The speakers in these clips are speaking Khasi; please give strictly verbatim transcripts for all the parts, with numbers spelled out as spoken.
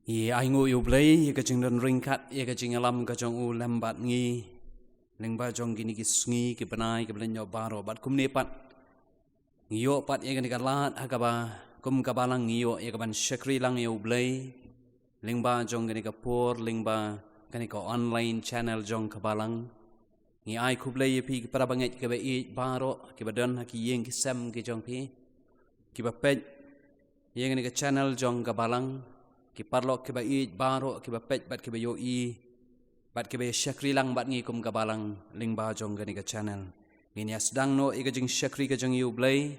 Ngi ai nguh ïa U Blei ïa ka jingdon ryngkat, ïa ka jingïalam ka jong u lem bad ngi lyngba jong kine ki sngi ki bnai ki ba la ïoh baroh. Bad kumne pat ngi ïoh pat ïa kane ka lad ha kaba kum ka balang ngi ïoh ïa ka ban shakri lang ïa U Blei lyngba jong kane ka por, lyngba kane ka online channel jong ka balang. Ngi ai khublei ïa phi ki para bangeit ki ba ïeit baroh, ki ba don ha ki ïing ki sem ki jong phi, ki ba peit ïa kane ka channel jong ka balang, ki paralok ki ba ïeit baroh, ki ba peit bad ki ba ïohi bad ki ba ïa shakri lang bad ngi kum ka balang lyngba jong kane ka channel. Ngin ïa sdang noh ïa ka jingshakri ka jong ngi ïa U Blei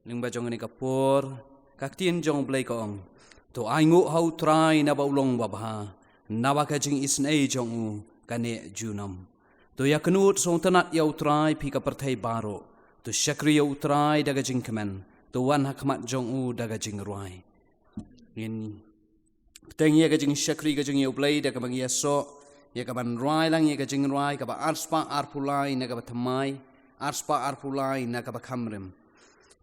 lyngba jong kane ka por. Ka ktien jong U Blei ka ong: To ai nguh ha U Trai naba u long babha, naba ka jingisynei jong u ka neh junom. To ïa kynnoh sngewtynnat ïa U Trai phi ka pyrthei baroh. To shakri ïa U Trai da ka jingkmen, to wan ha khmat jong u da ka jingrwai. Ngin bteng ïa ka jingshakri ka jong ngi ïa U Blei da kaba ngi ïasoh ïa ka ban rwai lang ïa ka jingrwai kaba arspah arphew lai na kaba thymmai, arspah arphew lai na kaba khamrim.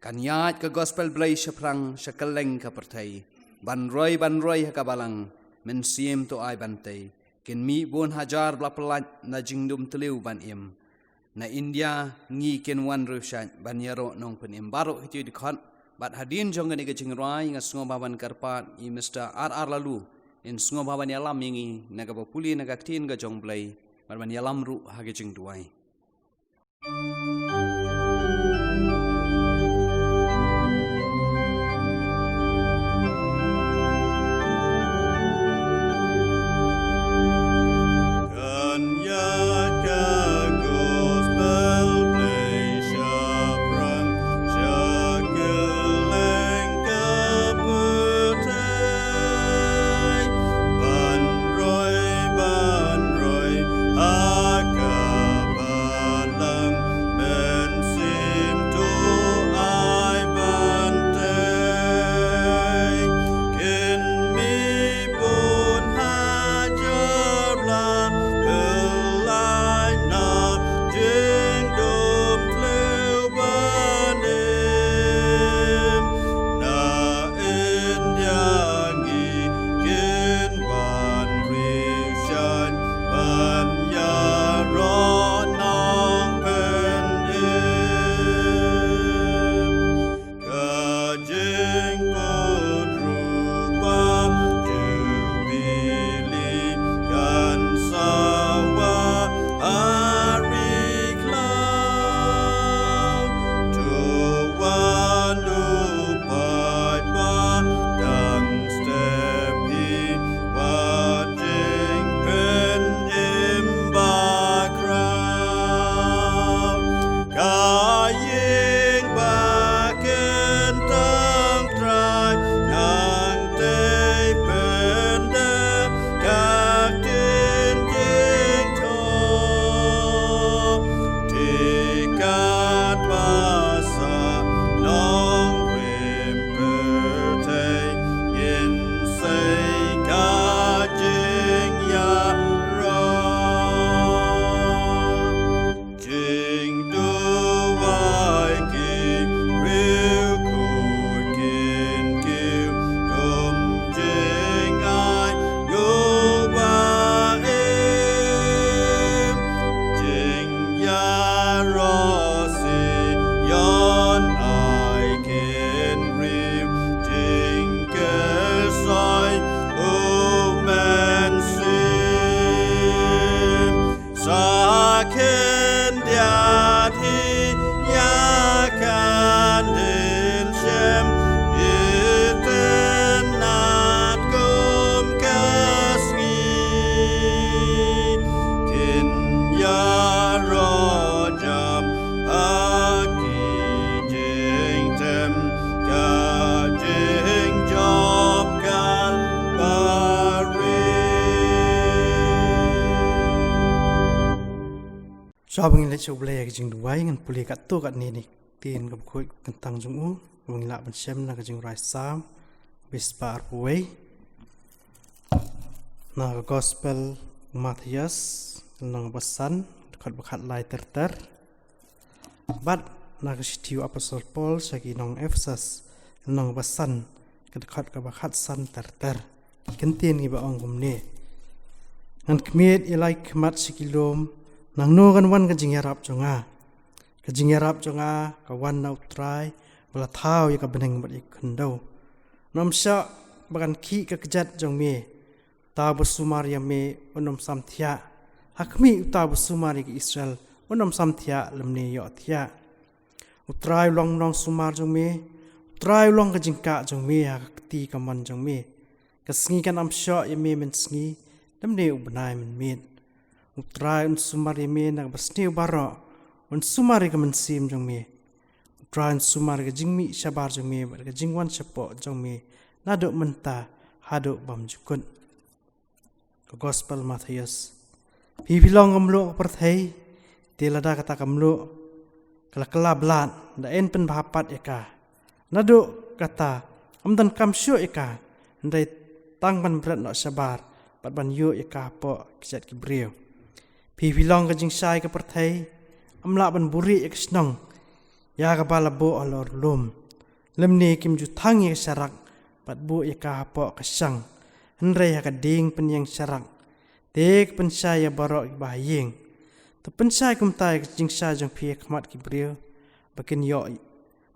Kan ïaid ka gospel Blei shaphrang sha kylleng ka pyrthei. Ban roi, ban roi ha ka balang, mynsiem to ai ban tei. Kin mih bun hajar ba la pyllait na jingdum tliw ban im. Na India ngi kin wan riewshait ban ïaroh nongpynim. Baroh kito ki dkhot. Bad hadien jong kane ka jingrwai nga sngewbha ban kyrpad ïa i Mister R R Laloo, in sngewbha ban ïalam ïa ngi na kaba pule na ka ktien ka jong U Blei bad ban ïalam ruh ha ka jingduwai. Shuwa ba ngin leit sha U Blei ha ka jingduwai, ngan pule katto katne na ki ktien kaba khuid ka kyntang jong u, kaba ngin lah ban shem na ka jingrwai Salm, bespah arphew wei. Na ka Gospel Mathaios, lynnong ba san, dkhot ba khatlai ter ter. Bad na ka shithi u Apostol Paul sha ki nong Ephesus, lynnong ba san, ka dkhot kaba khatsan ter ter. Ki kyntien kiba ong kumne: Ngan khmied ïa la ki khmat sha ki lum, nangno kan wan ka jingïarap jong nga? Ka jingïarap jong nga ka wan na U Trai, ba la thaw ïa ka bneng bad ïa ka khyndew. Ym shah ba kan khih ka kjat jong me. Uta ba sumar ïa me un ym sam thiah. Ha khmih, uta ba sumar ïa ka Israel un ym sam thiah lymne ïoh thiah. U Trai u long nongsumar jong me. U Trai u long ka jingkah jong me ha ka kti kamon jong me. Ka sngi kan ym shoh ïa me mynsngi, lymne u bnai mynmiet. U Trai un sumar ïa me na kaba sniew baroh. Un sumar ïa ka mynsiem jong me. U Trai un sumar ïa ka jingmih shabar jong me bad ka jingwan shapoh jong me, naduh mynta haduh bymjukut. Ka Gospel Mathaios. Phi phi long ka mluh ka pyrthei. Te lada kata ka mluh ka la kylla blad, da yn pynbha pat ïa ka? Naduh kata, ym donkam shuh ïa ka, hynrei tang ban bret noh shabar bad ban ïuh ïa ka hapoh ki kjat ki briew. Phi phi long ka jingshai ka pyrthei. Ym lah ban buhrieh ïa ka shnong ïa kaba la buh halor lum. Lymne kim ju thang ïa ka sharak bad buh ïa ka hapoh ka shang, hynrei ha ka dieng pynïeng sharak, te ka pynshai ïa baroh kiba ha ïing. To pynshai kumta ïa ka jingshai jong phi ha khmat ki briew, ba kin ïoh,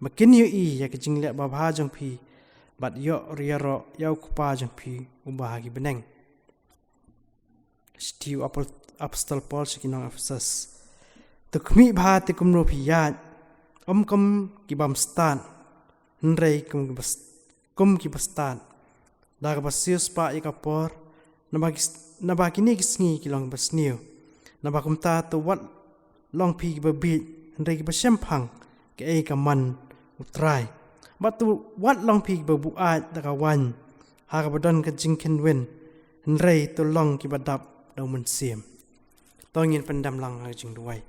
ba kin ïohi ïa ka jingleh babha jong phi, bad ïoh ïaroh ïa U Kpa jong phi uba ha ki bneng. Shithi u Apol-, Apostol Paul sha ki nong Ephesus. To khmih bha te kumno phi ïaid, ym kum ki bym stad, hynrei kum ki bas-, kum ki bastad. Da kaba siewspah ïa ka por, naba ki, naba kine ki sngi ki long ba sniew. Naba kumta to wat long phi kiba bieit, hynrei kiba shemphang, kaei ka mon U Trai. Bad to wat long phi kiba buaid da ka waiñ, ha kaba don ka jingkhynwin, hynrei to long kiba dap da u Mynsiem. To ngin pyndem lang ha ka jingduwai.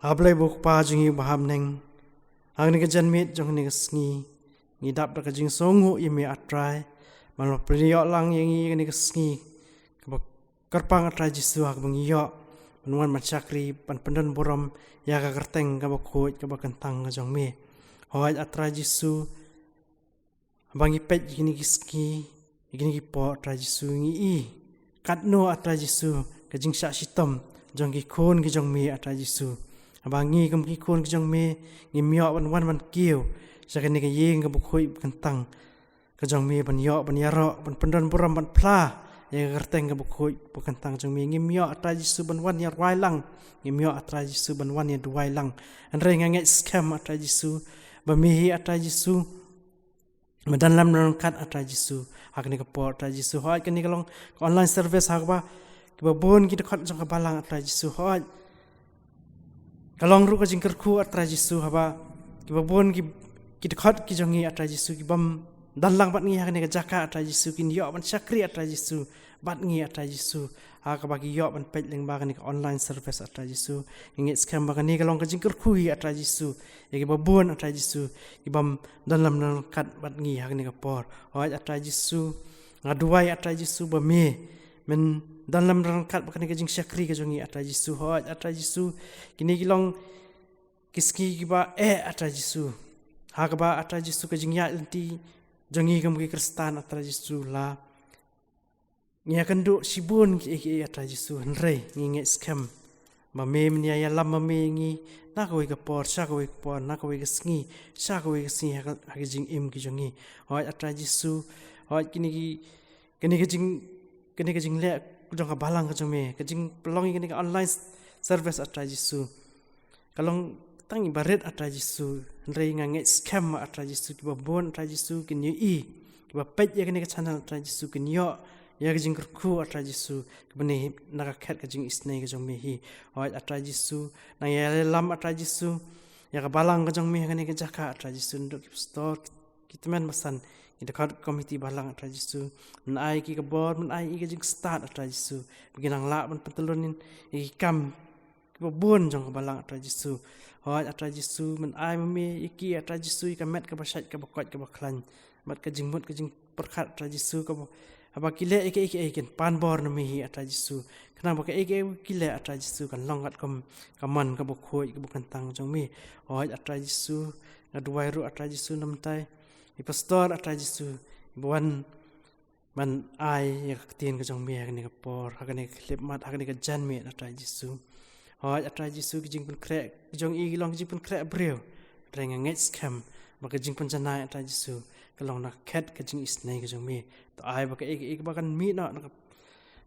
A Blei bad Kpa jong ngi uba ha bneng, ha kane ka janmiet jong kane ka sngi, ngi dap da ka jingsngewnguh ïa me A Trai, ba me la pynïoh lang ïa ngi kane ka sngi kaba kyrpang A Trai Jisu, ha kaba ngi ïoh ban wan ban shakri, ban pyndon burom ïa ka kyrteng kaba khuid kaba kyntang ka jong me. Hooid A Trai Jisu, haba ngi peit ïa kine ki sngi, ïa kine ki por A Trai Jisu, ngi i katno A Trai Jisu ka jingshah shitom jong ki khun ki jong me A Trai Jisu. Haba ngi kum ki khun ki jong me, ngim ïoh ban wan ban kiew sha kane ka ïing kaba khuid ba kyntang ka jong me, ban ïoh ban ïaroh, ban pyndon burom, ban phla ïa ka kyrteng kaba khuid ba kyntang jong me. Ngim ïoh A Trai Jisu ban wan ïa rwai lang. Ngim ïoh A Trai Jisu ban wan ïa duwai lang. Hynrei nga ngeit skhem A Trai Jisu, ba me hi A Trai Jisu, me don lem ryngkat A Trai Jisu ha kane ka por A Trai Jisu. Hooid kane ka long ka online service ha kaba kiba bun ki dkhot jong ka balang A Trai Jisu. Hooid ka long ruh ka jingkyrkhu A Trai Jisu, haba kiba bun ki, ki dkhot ki jong ngi A Trai Jisu, ki bym don lang bad ngi ha kane ka jaka A Trai Jisu, kin ïoh ban shakri A Trai Jisu bad ngi A Trai Jisu, ha kaba ki ïoh ban peit lyngba kane ka online service A Trai Jisu. Ngi ngeit skhem ba kane ka long ka jingkyrkhu hi A Trai Jisu ïa kiba bun A Trai Jisu, ki bym don lem ryngkat bad ngi ha kane ka por. Hooid A Trai Jisu, nga duwai A Trai Jisu ba me men don lem ryngkat bad kane ka jingshakri ka jong ngi A Trai Jisu. Hooid A Trai Jisu, kine ki long ki sngi kiba eh A Trai Jisu, ha kaba A Trai Jisu ka jingïaid lynti jong ngi kum ki Khristan A Trai Jisu, la ngi ïakynduh shibun kiei kiei A Trai Jisu, hynrei ngi ngeit skhem ba me men ïa ïalam ma me ngi na kawei ka por sha kawei ka por, na kawei ka sngi sha kawei ka sngi, ha ka, ha ka jingim ki jong ngi. Hooid A Trai Jisu, hooid kine ki, kine ki jing, kine ki jingleh jong ka balang ka jong me, ka jingpynlong ïa kine ki online service A Trai Jisu, ka long tang iba rit A Trai Jisu, hynrei nga ngeit skhem A Trai Jisu, kiba bun A Trai Jisu kin ïohi, kiba peit ïa kane ka channel A Trai Jisu kin ïoh ïa ka jingkyrkhu A Trai Jisu, kaba na ka khet ka jingisynei ka jong me hi. Hooid A Trai Jisu, nang ïalam A Trai Jisu ïa ka balang ka jong me ha kane ka jaka A Trai Jisu, naduh ki pastor, ki tymmen basan, ki dkhot, komiti balang A Trai Jisu. Men ai ki ka bor, men ai ki ka jingstad A Trai Jisu, ba kin nang lah ban pyntyllunin ïa ki kam kiba bun jong ka balang A Trai Jisu. Hooid A Trai Jisu, men ai ma me ïa ki A Trai Jisu ïa ka met kaba shait, kaba koit, kaba khlaiñ, bad ka jingmut ka jingpyrkhat A Trai Jisu, kaba haba ki leh ïa kiei kiei kin pan bor na me hi A Trai Jisu. Khnang ba kaei kaei ki leh A Trai Jisu kan long katkum ka mon kaba khuid kaba kyntang jong me. Hooid A Trai Jisu, nga duwai ruh A Trai Jisu namar i pastor A Trai Jisu, iba wan ban ai ïa ka ktien ka jong me ha kane ka por, ha kane ka khyllipmat, ha kane ka janmiet, A Trai Jisu. Hooid, A Trai Jisu, ki jingpynkhreh ki jong i ki long ki jingpynkhreh briew. Hynrei nga ngeit skhem ba ka jingpynjanai, A Trai Jisu, ka long na ka khet ka jingisynei ka jong me. To ai ba kaei kaei kaba kan mih noh na ka,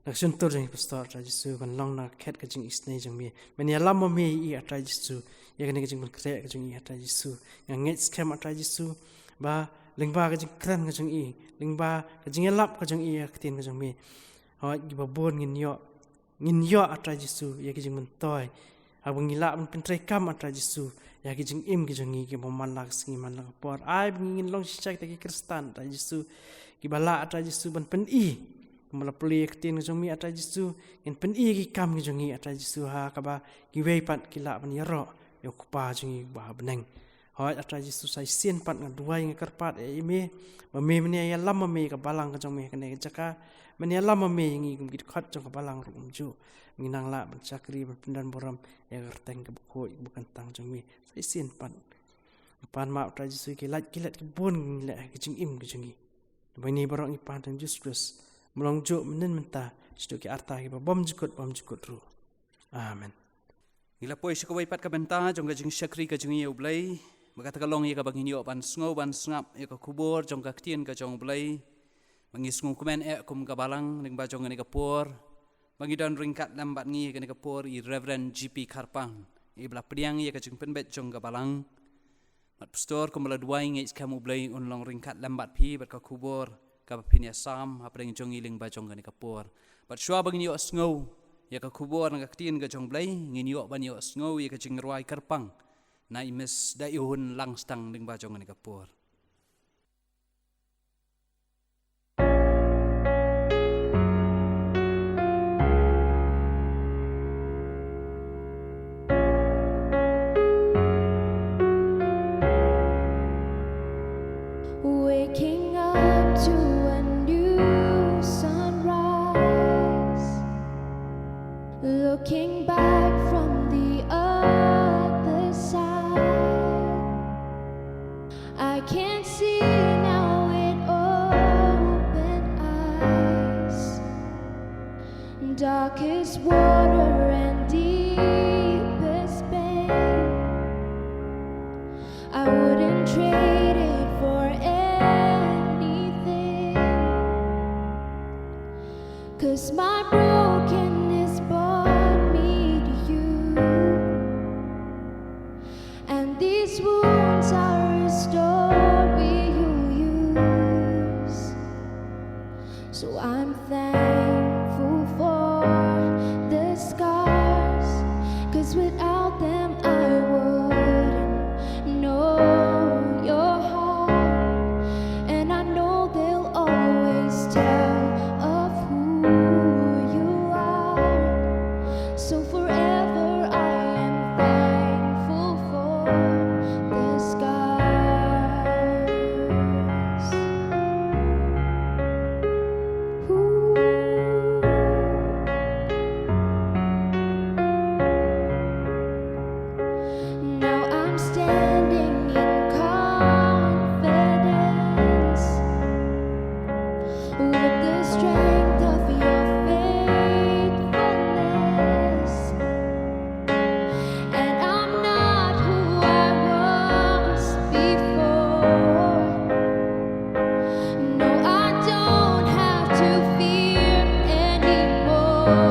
na ka shyntur jong i pastor, A Trai Jisu, kan long na ka khet ka jingisynei jong me. Men ïalam ma me ïa i, A Trai Jisu, ïa kane ka jingpynkhreh ka jong i, A Trai Jisu. Nga ngeit skhem, A Trai Jisu, ba lyngba ka jingkren ka jong i, lyngba ka jingïalap ka jong i ïa ka ktien ka jong me, hooid, kiba bun ngin ïoh, ngin ïoh, A Trai Jisu, ïa ki jingmyntoi, haba ngi lah ban pyntreikam, A Trai Jisu, ïa ki jingim ki jong ngi kiba man la ka sngi man la ka por. Ai ba ngin long shisha kita ki Khristan, A Trai Jisu, kiba lah, A Trai Jisu, ban pyni, kumba la pule ïa ka ktien ka jong me, A Trai Jisu, ngin pyni ïa ki kam ki jong ngi, A Trai Jisu, ha kaba kiwei pat ki lah ban ïaroh ïa u Kpa jong ngi uba ha bneng. Hooid, A Trai Jisu, sa shisien pat nga duwai, nga kyrpad ïa i me, ba me men ïalam ma me ïa ka balang ka jong me ha kane ka jaka. Men ïalam ma me ïa ngi kum ki dkhot jong ka balang ruh kumjuh. Ngin nang lah ban shakri, ban pyndonburom ïa ka kyrteng kaba khuid, kaba kyntang jong me. Sa shisien pat nga pan map, A Trai Jisu, ki lait ki let ki bun ngi leh ha ki jingim ki jong ngi. Ba ine baroh ngi pan ha ka kyrteng Jisu Khrist, ba long juh mynhynnin mynta, shaduh ki arta kiba bymjukut bymjukut ruh. Amen. Ngi la poi sha kawei pat ka bynta jong ka jingshakri ka jong ngi ïa U Blei, ba kata ka long ïa kaba ngin ïoh ban sngew ban sngap ïa ka khubor jong ka ktien ka jong U Blei. Ba ngi sngewkmen eh kum ka balang lyngba jong kane ka por, ba ngi don ryngkat lem bad ngi kane ka por i Reverend G P Kharpang, iba la pdiang ïa ka jingpynbeit jong ka balang. Bad pastor, kumba la duwai, ngeit skhem U Blei un long ryngkat lem bad phi bad ka khubor kaba phin ïasam hapdeng jong ngi lyngba jong kane ka por. Bad shuwa ba ngin ïoh sngew ïa ka khubor na ka ktien ka jong U Blei, ngin ïoh ban ïoh sngew ïa ka jingrwai kyrpang na i Miss Daihun Langstang lyngba jong kane ka por. Waking up to a new sunrise, looking back from the other side. I can see now with open eyes. Darkest water and deepest pain, I wouldn't trade it for anything. 'Cause my brokenness brought me to you. And these wounds are a story you'll use. So I'm thankful for the scars, 'cause without them I wouldn't know your heart. And I know they'll always tell of who you are. So forever I am thankful for the scars. Ooh. Now I'm standing in confidence with the strength of your faithfulness. And I'm not who I was before. No, I don't have to fear anymore.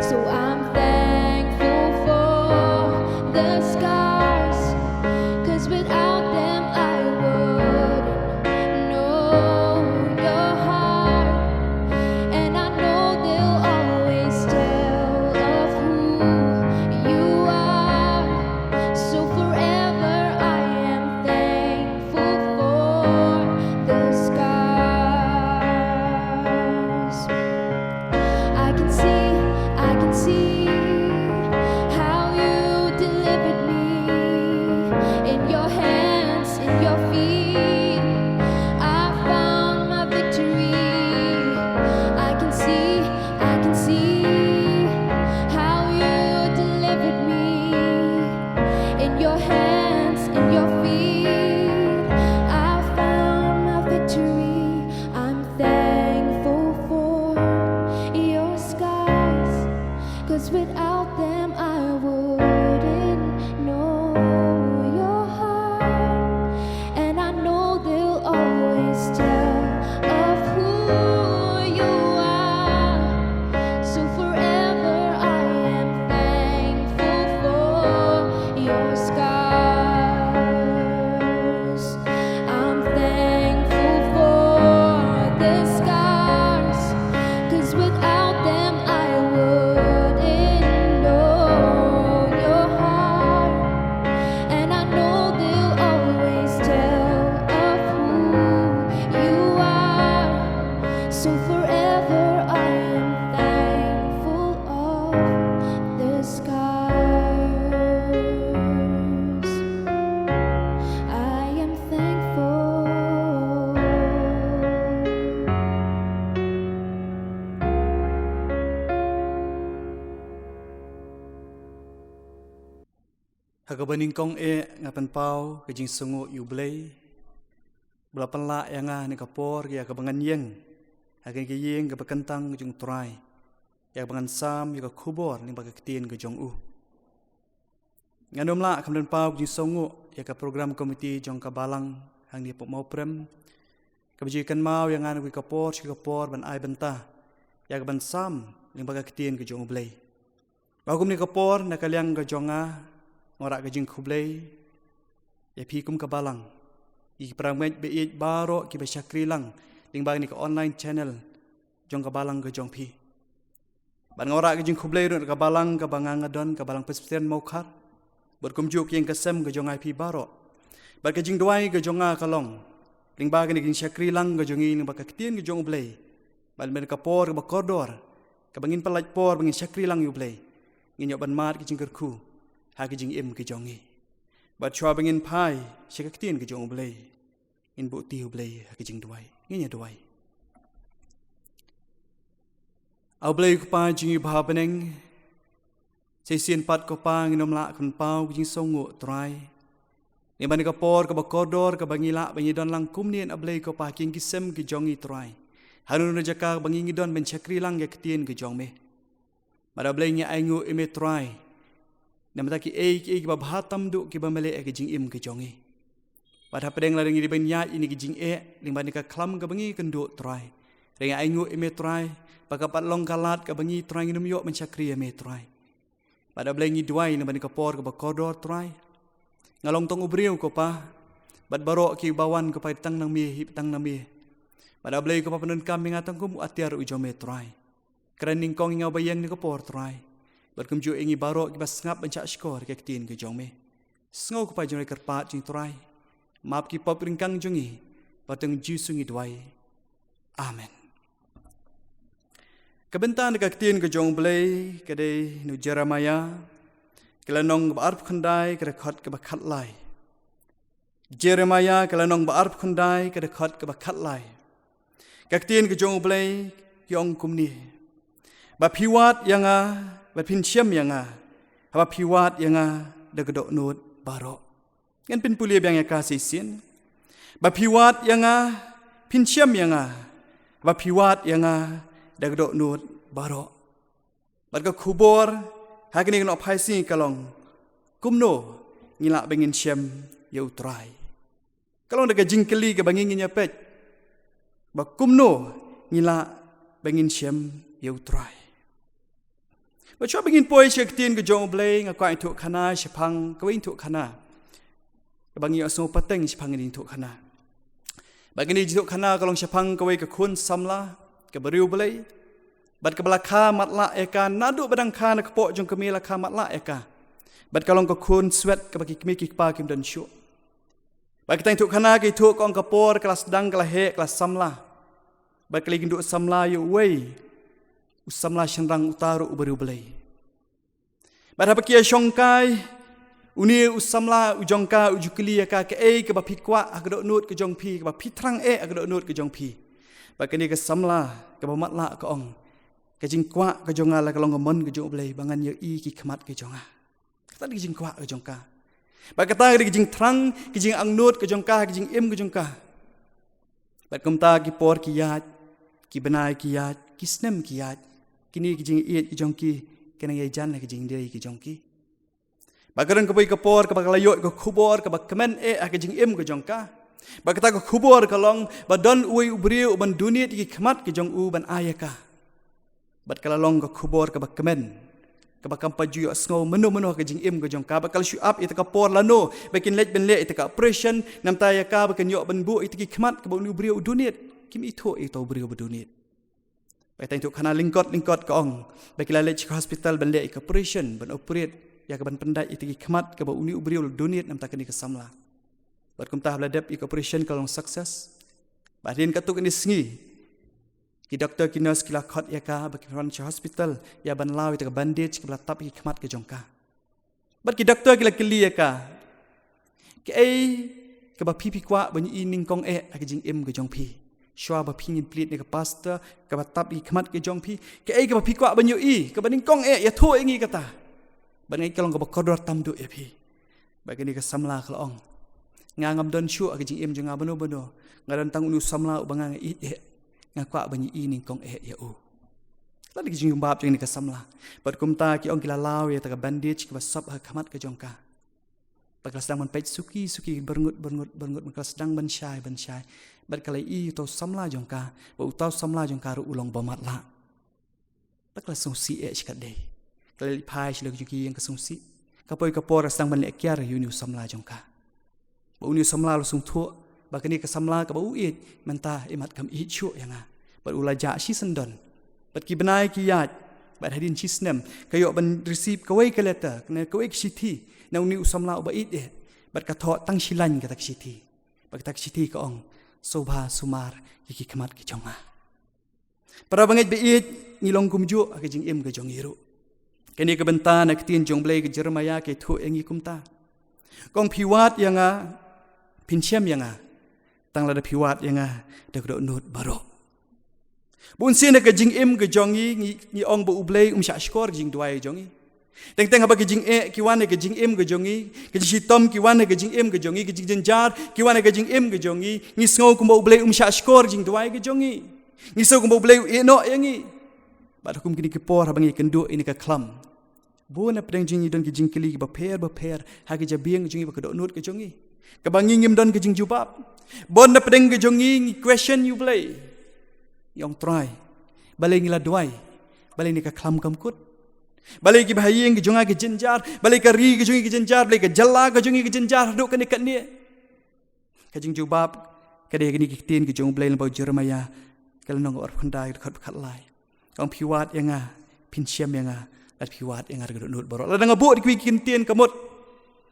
So I'm thankful for the scars, 'cause without them I wouldn't know your heart. And I know they'll always tell of who you are. So forever I am thankful for the scars. I can see, I can see how you delivered me. In your hands, in your feet, I found my victory. I can see, I can see how you delivered me. In your hands, in your feet, I found my victory. Kaba nyngkong eh nga pynpaw ka jingsngewnguh ïa U Blei ba la pynlah ïa nga ha kane ka por ïa kaba ngan ïeng ha kane ka ïing kaba kyntang ka jong U Trai, ïa kaba ngan sam ïa ka khubor lyngba ka ktien ka jong U. Ngan ym lah kham pynpaw ka jingsngewnguh ïa ka program committee jong ka balang hangne ha Mawprem, kaba ju kynmaw ïa nga ha kawei ka por sha kawei ka por ban ai bynta ïa kaban sam lyngba ka ktien ka jong U Blei. Bad ha kane ka por, na ka liang ka jong nga, nga wanrah ka jingkhublei ïa phi kum ka balang, ïa ki para ngeit ba ïeit baroh kiba shakri lang lyngba kane ka online channel jong ka balang ka jong phi. Bad nga wanrah ka jingkhublei ruh na ka balang kaba nga nga don, ka Balang Presbyterian Mawkhar, bad kumjuh ki ïing ki sem ka jong nga ïa phi baroh. Bad ka jingduwai ka jong nga ka long lyngba kane ka jingshakri lang ka jong ngi lyngba ka ktien ka jong U Blei, bad ha kane ka por kaba kordor, kaba ngin pynlait por ba ngin shakri lang ïa U Blei, ngin ïoh ban mad ka jingkyrkhu ha ka jingim ka jong ngi. Bad shuwa ba ngin phai sha ka ktien ka jong U Blei, ngin buh ti ha U Blei ha ka jingduwai. Ngin ïa duwai. A U Blei Kpa jong ngi ba ha bneng, shisien pat ko Pa, ngin ym lah kham pynpaw ka jingsngewnguh, Trai, lyngba kane ka por kaba kordor kaba ngi lah ban ïadon lang kumne, A Blei ko Pa, ki ïing ki sem ki jong ngi, Trai, ha kano kano ka jaka ba ngi ngi don ban shakri lang ïa ka ktien ka jong Me. Bad A Blei, ngi ainguh ïa Me, Trai, namar ki ei ki ei kiba bha tam duh kiba mlien ha ka jingim ka jong ngi. Bad hapdeng lada ngi dei ban ïaid ïa kane ka jingeh lyngba kane ka khlam kaba ngi kynduh, Trai, hynrei ngi ainguh ïa Me, Trai, ba ka pat long ka lad kaba ngi, Trai, ngin ym ïoh ban shakri ïa Me, Trai. Bad A Blei, ngi duwai lyngba kane ka por kaba kordor, Trai, nga long tang u briew ko Pa, bad baroh kiba wan ko Pa, tang na Me, hi tang na Me. Bad A Blei ko Pa, pyndonkam ïa nga tang kum u atiar u jong Me, Trai. Kren nyngkong ïa nga uba ïeng ha kane ka por, Trai, bad kumjuh ïa ngi baroh kiba sngap ban shah shkor ïa ka ktien ka jong Me. Sngew ko Pa jong ngi, kyrpad jong ngi, Trai, map ki pop ryngkang jong ngi, bad ha ka kyrteng Jisu ngi duwai. Amen. Ka bynta na ka ktien ka jong U Blei ka dei na u Jeremaïah, ka lynnong kaba arphew khyndai, ka dkhot kaba khatlai. Jeremaïah, ka lynnong ba arphew khyndai, ka dkhot kaba khatlai. Ka ktien ka jong U Blei ka ong kumne: Ba phi wad ïa nga, ba phin shem ïa nga, ba phi wad ïa nga da ka dohnud baroh. Ngan pynpule biang ïa ka shisien. Ba phi wad ïa nga, phin shem ïa nga, ba phi wad ïa nga da ka dohnud baroh. Bad ka khubor ha kane ka nohphai sngi ka long: Kumno ngi lah ba ngin shem ïa U Trai? Ka long da ka jingkylli kaba ngi ngin ïa peit, ba kumno ngi lah ba ngin shem ïa U Trai. Bad shuwa ba ngin poi sha ka ktien ka jong U Blei, nga kwah ïathuh khana shaphang kawei ka jingïathuh khana kaba ngi ïohsngew pateng shaphang kane ka jingïathuh khana. Bad kane ka jingïathuh khana ka long shaphang kawei ka khun samla kaba riewblei, bad kaba la kha matlah ïa ka, naduh ba dang kha na ka kpoh jong ka kmie la kha matlah ïa ka. Bad ka long ka khun swet kaba ki kmie ki kpa kim don shuh. Bad kata ka jingïathuh khana ka ïathuh, ka ong, ka por ka la sdang, ka la heh, ka la samla. Bad ka la ïakynduh samla ïa uwei u samla shynrang, uta ruh uba riewblei. Bad haba ki ïashongkai, une u samla u jong ka u ju kylli ïa ka: Kaei kaba phi kwah ha ka dohnud ka jong phi, kaba phi thrang eh ha ka dohnud ka jong phi? Bad kane ka samla kaba matlah ka ong: Ka jingkwah ka jong nga la ka long ka mon ka jong U Blei, ba ngan ïohi ki khmat ka jong nga. Kata ka dei ka jingkwah ka jong ka. Bad kata ka dei ka jingthrang, ka jingangnud ka jong ka, ka jingim ka jong ka. Bad kumta ki por ki ïaid, ki bnai ki ïaid, ki snem ki ïaid, kine ki jingïeit ki jong ki ki nang ïajan ha ki jingdei ki jong ki. Bad ka don kawei ka por kaba ka la ïoh ka khubor kaba kmen eh ha ka jingim ka jong ka. Bad kata ka khubor ka long ba don uwei u briew uban donate ïa ki khmat ki jong u ban ai ïa ka. Bad ka la long ka khubor kaba kmen, kaba kam pat ju ïohsngew mynno mynno ha ka jingim ka jong ka. Bad ka la shu ap ïa kata ka por lano ba kin leit ban leh ïa kata ka operation, namar ïa ka ba kan ïoh ban buh ïa kita ki khmat kaba une u briew u donate. Kim ithuh ïa uta u briew ba donate. Bad kata ka jingïathuh khana lyngkot lyngkot ka ong ba ki la leit sha ka hospital ban leh ïa ka operation, ban operate ïa ka, ban pyndait ïa kita ki khmat kaba une u briew u la donate namar kane ka samla. Bad kumta haba la dep ïa ka operation ka long success. Bad hadien katto katne sngi, ki doktor ki nurse ki la khot ïa ka ba kin wan sha hospital ïa ban law ïa kata ka bandage kaba la tap ïa ki khmat ka jong ka. Bad ki doktor ki la kylli ïa ka: Kaei kaba phi phi kwah ban ïohi nyngkong eh ha ka jingim ka jong phi? Shuwa ba phi ngin plie na ka pastor kaba tap ïa ki khmat ka jong phi, kaei kaba phi kwah ban ïohi kaba nyngkong eh, ïathuh ïa ngi kata. Bad nga ngeit ka long kaba kordor tam duh ïa phi. Bad kane ka samla ka la ong, nga ngam don shuh ha ka jingim jong nga bano bano. Nga don tang une u samla uba nga nga ïeit eh. Nga kwah ban ïohi nyngkong eh ïa u. Lada ka jingjubab jong kane ka samla. Bad kumta ki ong ki la law ïa kata ka bandage kaba sop ha ka khmat ka jong ka. Bad ka la sdang ban peit suki suki, byrngut byrngut byrngut, bad ka la sdang ban shai ban shai. Bad ka la ïohi uta u samla jong ka, bad uta u samla jong ka ruh u long ba matlah. Bad ka la sngewsih eh shikatdei. Ka la leit phai sha la ka jong ki ïing ka sngewsih. Ka poi ka por ka sdang ban leh kiar ïa une u samla jong ka. Bad une u samla u la sngewthuh ba kane ka samla kaba u ïeit mynta imat kam ïeit shuh ïa nga. Bad u la jah shisyndon. Bad ki bnai ki ïaid. Bad hadien shisnem ka ïoh ban receive kawei ka letter, kane kawei ka shithi na une u samla uba ïeit eh. Bad ka thoh tang shi lain kata ka shithi. Bad kata ka shithi ka ong, sngewbha sumar ïa ki khmat ki jong nga. Para bangeit ba ïeit, ngi long kumjuh ha ka jingim ka jong ngi ruh. Kane ka bynta na ka ktien jong U Blei ka Jeremiah ka ïathuh ïa ngi kumta. Ka ong phi wad ïa nga, phin shem ïa nga. Tang lada phi wad ïa nga da ka dohnud baroh. Bun sien ha ka jingim ka jong ngi, ngi, ngi ong ba U Blei um shah shkor ka jingduwai jong ngi. Teng teng haba ki jingeh ki wan ha ka jingim ka jong ngi, ki jingshitom ki wan ha ka jingim ka jong ngi, ki jingjynjar ki wan ha ka jingim ka jong ngi, ngi sngew kumba U Blei um shah shkor jingduwai ka jong ngi. Ngi sngew kumba U Blei u ïehnoh ïa ngi. Bad ha kum kine ki por haba ngi kynduh ïa kane ka khlam, bun na pdeng jong ngi don ki jingkylli kiba pher ba pher ha ki jabieng jong ngi bad ka dohnud ka jong ngi, kaba ngi ngim don ka jingjubab. Bun na pdeng ka jong ngi ngi question ïa U Blei. Ngi ong Trai, balei ngi la duwai? Balei kane ka khlam kam kut? Balei kiba ha ïing ka jong nga ki jynjar? Balei ka ri ka jong ngi ki jynjar? Balei ka jylla ka jong ngi ki jynjar haduh kane kane? Ka jingjubab ka dei kane ka ktien ka jong U Blei lyngba u Jeremiah, ka lynnong arphew khyndai, dkhot khatlai. Ka ong phi wad ïa nga, phin shem ïa nga, lada phi wad ïa nga da ka dohnud baroh. Lada nga buh da kiwei ki ktien ka mut,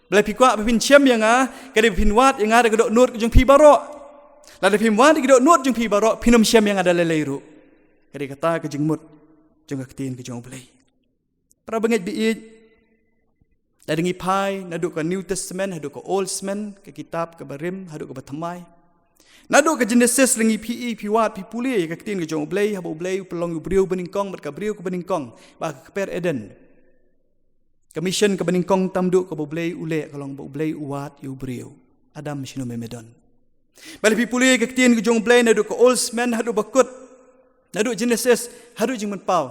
balei phi kwah ba phin shem ïa nga, ka dei ba phin wad ïa nga da ka dohnud ka jong phi baroh. Lada phim wad da ka dohnud jong phi baroh, phin ym shem ïa nga da lei lei ruh. Ka dei kata ka jingmut jong ka ktien ka jong U Blei. Para bangeit ba ïeit, lada ngi phai naduh ka New Testament haduh ka Old Testament, ka kitab kaba rim haduh kaba thymmai. Naduh ka Genesis lada ngi phi ïohi phi wad phi pule ïa ka ktien ka jong U Blei, haba U Blei u pynlong ïa u briew banyngkong bad ka briew kaba nyngkong, ba ha ka kper Eden. Ka mission kaba nyngkong tam duh kaba U Blei u leh ka long ba U Blei u wad ïa u briew, Adam sha uno me me don. Bad lada phi pule ïa ka ktien ka jong U Blei naduh ka Old Testament haduh ba kut, naduh Genesis haduh Jingpynpaw,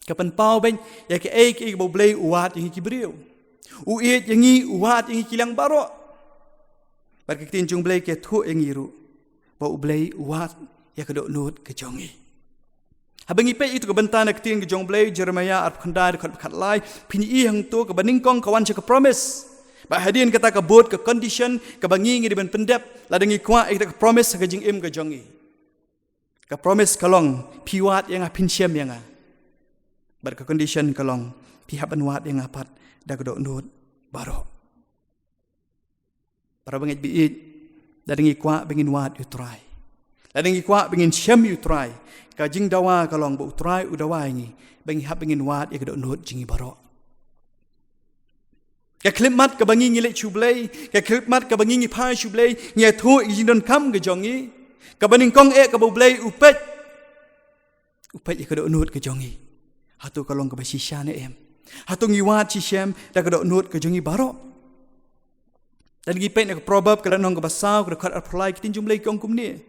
ka pynpaw beiñ ïa kaei kaei kaba U Blei u wad ïa ngi ki briew. U ïeit ïa ngi, u wad ïa ngi ki liang baroh. Bad ka ktien jong U Blei ka ïathuh ïa ngi ruh ba U Blei u wad ïa ka dohnud ka jong ngi. Haba ngi peit ïa katu ka bynta na ka ktien ka jong U Blei, Jeremiah arphew khyndai, dkhot khatlai, phin ïohi hangto kaba nyngkong ka wan sha ka promise. Bad hadien kata ka bud ka condition kaba ngi ngi dei ban pyndep lada ngi kwah ïa kata ka promise ha ka jingim ka jong ngi. Ka promise ka long, phi wad ïa nga, phin shem ïa nga. Bad ka condition ka long, phi hap ban wad ïa nga pat da ka dohnud baroh. Para bangeit ba ïeit, lada ngi kwah ba ngin wad ïa u Trai, lada ngi kwah ba ngin shem ïa u Trai, ka jingdawa ka long ba u Trai u dawa ïa ngi ba ngi hap ba ngin wad ïa ka dohnud jong ngi baroh. Ka khyllipmat kaba ngi ngi leit sha U Blei, ka khyllipmat kaba ngi ngi phai sha U Blei, ngi ïathuh ïa ka jingdonkam ka jong ngi. Kaba nyngkong eh kaba U Blei u peit, u peit ïa ka dohnud ka jong ngi. Hato ka long kaba shisha ne em? Hato ngi wad shisha da ka dohnud ka jong ngi baroh? Lada ngi peit na ka Proverb ka lynnong kaba saw, ka dkhot arphew lai, ka ktien jong U Blei ka ong kumne: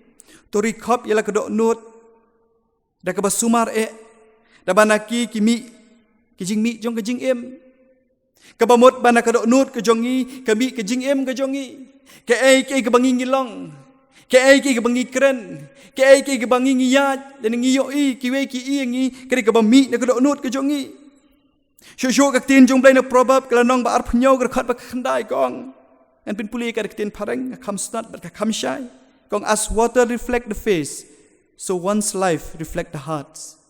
To ri khop ïa la ka dohnud da kaba sumar eh, da ba na ki ki mih ki jingmih jong ka jingim. Kaba mut ba na ka dohnud ka jong ngi ka mih ka jingim ka jong ngi. Kaei kaei kaba ngi ngi long, kaei kaei kaba ngi kren, kaei kaei kaba ngi ngi ïaid, lane ngi ïohi, kiwei ki ïa ngi, ka dei kaba mih na ka dohnud ka jong ngi. Shuh shuh ka ktien jong U Blei na Proverb ka lynnong ba arphew hynñiew, ka dkhot ba khyndai ka ong. Ngan pynpule ka da ka ktien phareng, ka kham stad bad ka kham shai. Ka ong, as water reflect the face, so one's life reflect the hearts.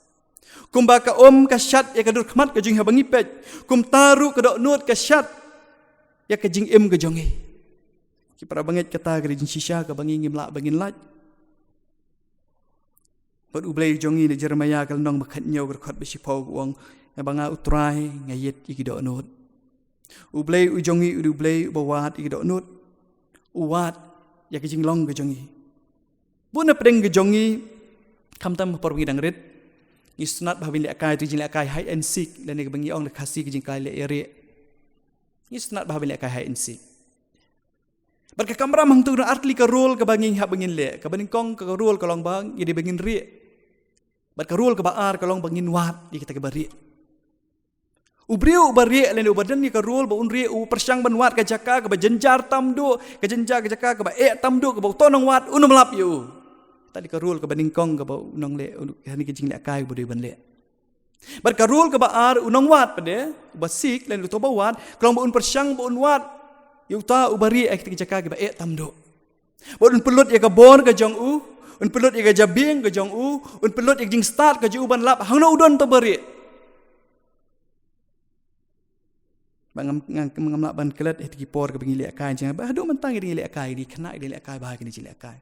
Kumba ka um ka shad ïa ka dur khmat ka jong ngi haba ngi peit, kumta ruh ka dohnud ka shad ïa ka jingim ka jong ngi. Ki para bangeit, kata ka dei jingshisha kaba ngi ngim lah ba ngin lait. Bad U Blei u jong ngi na Jeremiah ka lynnong ba khathynñiew, ka dkhot ba shiphew ka ong, nga ba nga u Trai nga ïeit ïa ki dohnud. U Blei u jong ngi u dei U Blei uba wad ïa ki dohnud. U wad ïa ka jinglong ka jong ngi. Bun na pdeng ka jong ngi, khamtam ha por ba ngi dang rit, ngi sngewtynnat ba haba ngi lehkai, tu jinglehkai hide and seek, lane kaba ngi ong da ka Khasi ka jingkai leh ïa rieh. Ngi sngewtynnat bha ban lehkai hide and seek. Bad ka kamram hangto ka don artylli ka role kaba ngi hap ba ngin leh. Kaba nyngkong ka role ka long ba ngi dei ba ngin rieh. Bad ka role kaba ar ka long ba ngin wad ïa kita kiba rieh. U briew uba rieh lane uba don ïa ka role ba un rieh u pyrshang ban wad ka jaka kaba jynjar tam duh, ka jynjar ka jaka kaba eh tam duh, kaba uto u nongwad un ym lap ïa u. Kata dei ka role kaba nyngkong kaba u nongleh, u, kane ka jinglehkai ba u dei ban leh. Bad ka role kaba ar u nongwad pat de, uba seek lane uto uba wad, ka long ba un pyrshang ba un wad ïa uta uba rieh ha kita ki jaka kiba eh tam duh. Bad un pynlut ïa ka bor ka jong u, un pynlut ïa ka jabieng ka jong u, un pynlut ïa ka jingstad ka jong u ban lap hangno u don uta uba rieh. Ba ngam, ngam, ngam lah ban klet ïa kita ki por kaba ngi lehkai jong, ba haduh mynta ngi dang lehkai, ngi khynnah ngi dang lehkai bha kine jinglehkai.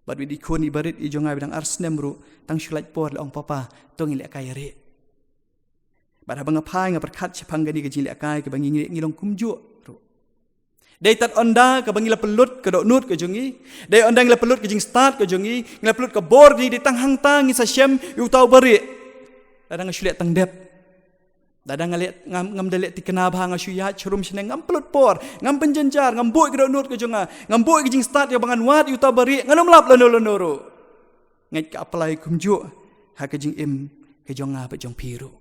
Bad ïa i khun iba rit i jong nga ba dang ar snem ruh, tang shu lait por la ong papa, to ngin lehkai rieh. Bad haba nga phai nga pyrkhat shaphang kane ka jinglehkai kaba ngi, ngi long kumjuh ruh. Dei tad ynda kaba ngi la pynlut ka dohnud ka jong ngi, dei ynda ngi la pynlut ka jingstad ka jong ngi, ngi la pynlut ka bor ka jong ngi, dei tang hangta ngin sa shem ïa uta uba rieh. Lada nga shu leh tang dep, lada nga leh, ngam, ngam da leh thikna bha, nga shu ïaid sharum shaneng, ngam pynlut por, ngam pynjynjar, ngam buh ïa ka dohnud ka jong nga, ngam buh ïa ka jingstad ïa ba ngan wad ïa uta uba rieh, ngan ym lap lano lano ruh. Ngeit ka apply kumjuh ha ka jingim ka jong nga bad jong phi ruh.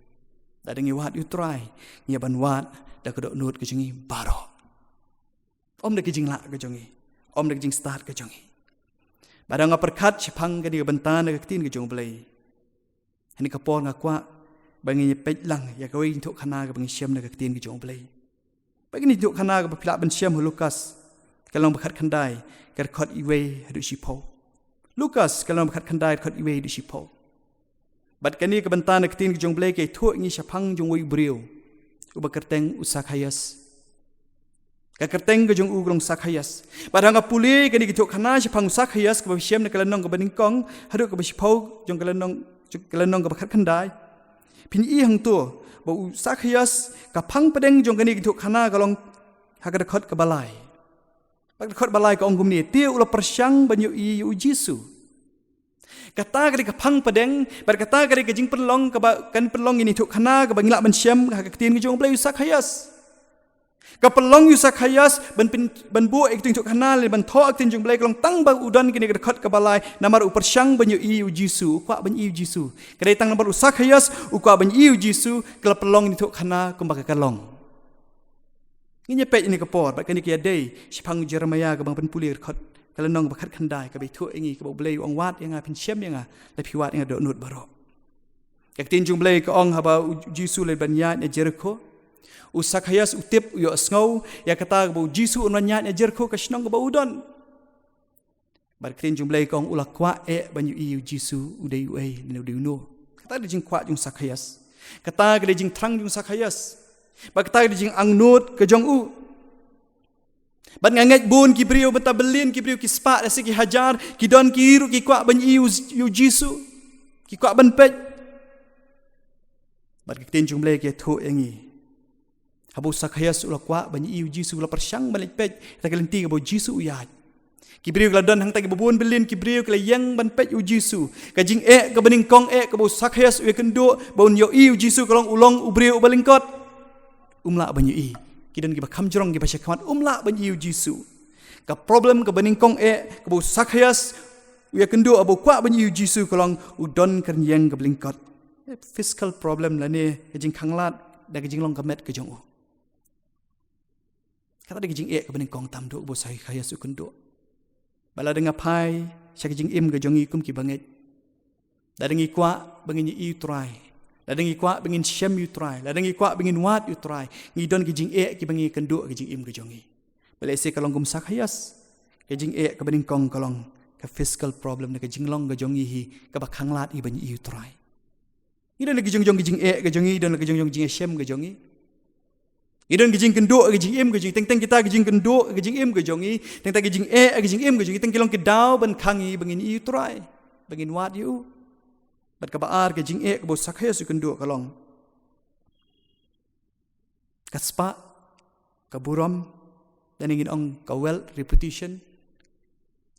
Lada ngi wad ïa u Trai, ngi hap ban wad da ka dohnud ka jong ngi baroh. Ym da ka jinglah ka jong ngi, ym da ka jingstad ka jong ngi. Bad haba nga pyrkhat shaphang kane ka bynta na ka ktien ka jong U Blei, ha kane ka por nga kwah ba ngin ïa peit lang ïa kawei ka jingïathuhkhana kaba ngi shem na ka ktien ka jong U Blei. Bad kane ka jingïathuhkhana kaba phi lah ban shem ha Lukas ka lynnong ba khatkhyndai, ka dkhot wei haduh shiphew. Lukas ka lynnong ba khatkhyndai, dkhot wei haduh shiphew. Bad kane ka bynta na ka ktien ka jong U Blei ka ïathuh ïa ngi shaphang jong uwei u briew uba kyrteng u Sakhaios. Ka kyrteng ka jong u ka long Sakhaios. Bad haba nga pule kane ka jingïathuhkhana shaphang u Sakhaios kaba shem na ka lynnong kaba nyngkong haduh kaba shiphew jong ka lynnong, jong ka lynnong kaba khatkhyndai, phin ïohi hangto ba u Sakhaios, ka phang pdeng jong kane ka jingïathuhkhana ka long ha ka dkhot kaba lai. Bad ka dkhot ba lai ka ong kumne: Te u la pyrshang ban ïohi ïa u Jisu. Kata ka dei ka phang pdeng, bad kata ka dei ka jingpynlong kaba, kan pynlong ïa kane ka jingïathuhkhana kaba ngi lah ban shem ha ka ktien ka jong U Blei, u Sakhaios. Ka pynlong ïa u Sakhaios ban pyn-, ban buh ïa ka jingïathuhkhana lane ban thoh ïa ka ktien jong U Blei ka long tang ba u don kane ka dkhot kaba lai, namar u pyrshang ban ïohi ïa u Jisu, u kwah ban ïohi ïa u Jisu. Ka dei tang namar u Sakhaios u kwah ban ïohi ïa u Jisu ka la pynlong ïa kane ka jingïathuhkhana kumba ka, ka long. Ngin ïa peit ïa kane ka por, bad kane ka ïadei shaphang u Jeremaïah kaba nga pynpule, dkhot, ka lynnong ba khatkhyndai, kaba ïathuh ïa ngi kaba U Blei u ong, wad ïa nga, phin shem ïa nga, lada phi wad ïa nga da ka dohnud baroh. Ka ktien jong U Blei ka ong haba u Jisu u la dep ban ïaid na Jerikho, u Sakhaios u tip, u ïohsngew ïa kata kaba u Jisu un wan ïaid na Jerikho, ka shnong kaba u don. Bad ka ktien jong U Blei ka ong u la kwah eh ban ïohi ïa u Jisu, u dei uei lane u dei uno. Kata ka dei ka jingkwah jong u Sakhaios. Kata ka dei ka jingthrang jong u Sakhaios. Bad kata ka dei ka jingangnud ka jong u. Bad nga ngeit bun ki briew, mynta billion ki briew ki spah, lehse ki hajar, ki don ki ruh ki kwah ban ïohi ïa u, ïa u Jisu. Ki kwah ban peit. Bad ka ktien jong U Blei ka ïathuh ïa ngi, haba u Sakhaios u la kwah ban ïohi ïa u Jisu, u la pyrshang ban leit peit ha kata ka lynti kaba u Jisu u ïaid. Ki briew ki la don hangta, kiba bun billion ki briew ki la ïeng ban peit ïa u Jisu. Ka jingeh kaba nyngkong eh kaba u Sakhaios u ïakynduh ba un ïohi ïa u Jisu ka long u long u briew uba lyngkot. Um lah ban ïohi. Ki don kiba kham jrong, kiba sha khmat, um lah ban ïohi ïa u Jisu. Ka problem kaba nyngkong eh kaba u Sakhaios u ïakynduh haba u kwah ban ïohi ïa u Jisu ka long u don ka rynïeng kaba lyngkot. Physical problem lane ka jingkhanglad da ka jinglong ka met ka jong u. Kata dei ka jingeh kaba nyngkong tam duh kaba u Sakhaios u kynduh. Bad lada nga phai sha ka jingim ka jong ngi kum ki bangeit, lada ngi kwah ba ngin ïohi ïa u Trai, lada ngi kwah ba ngin shem ïa u Trai, lada ngi kwah ba ngin wad ïa u Trai, ngi don ki jingeh kiba ngi kynduh ha ka jingim ka jong ngi. Bad lehse ka long kum u Sakhaios, ka jingeh kaba nyngkong ka long ka physical problem, ne ka jinglong ka jong ngi hi kaba khanglad hi ban ïohi ïa u Trai. Ngi don la ki jong jong ki jingeh ka jong ngi, don la ki jong jong ki jingïashem ka jong ngi. Ngi don ki jingkynduh ka jingim ka jong ngi, teng teng kita ki jingkynduh ka jingim ka jong ngi, teng teng ki jingeh ka jingim ka jong ngi, teng ki long ki daw ban khang ïa ngi ba ngin ïohi ïa u Trai, ba ngin wad ïa u. Bad kaba ar ka jingeh kaba u Sakhaios u kynduh ka long ka spah, ka burom, lane ngin ong ka wealth, reputation,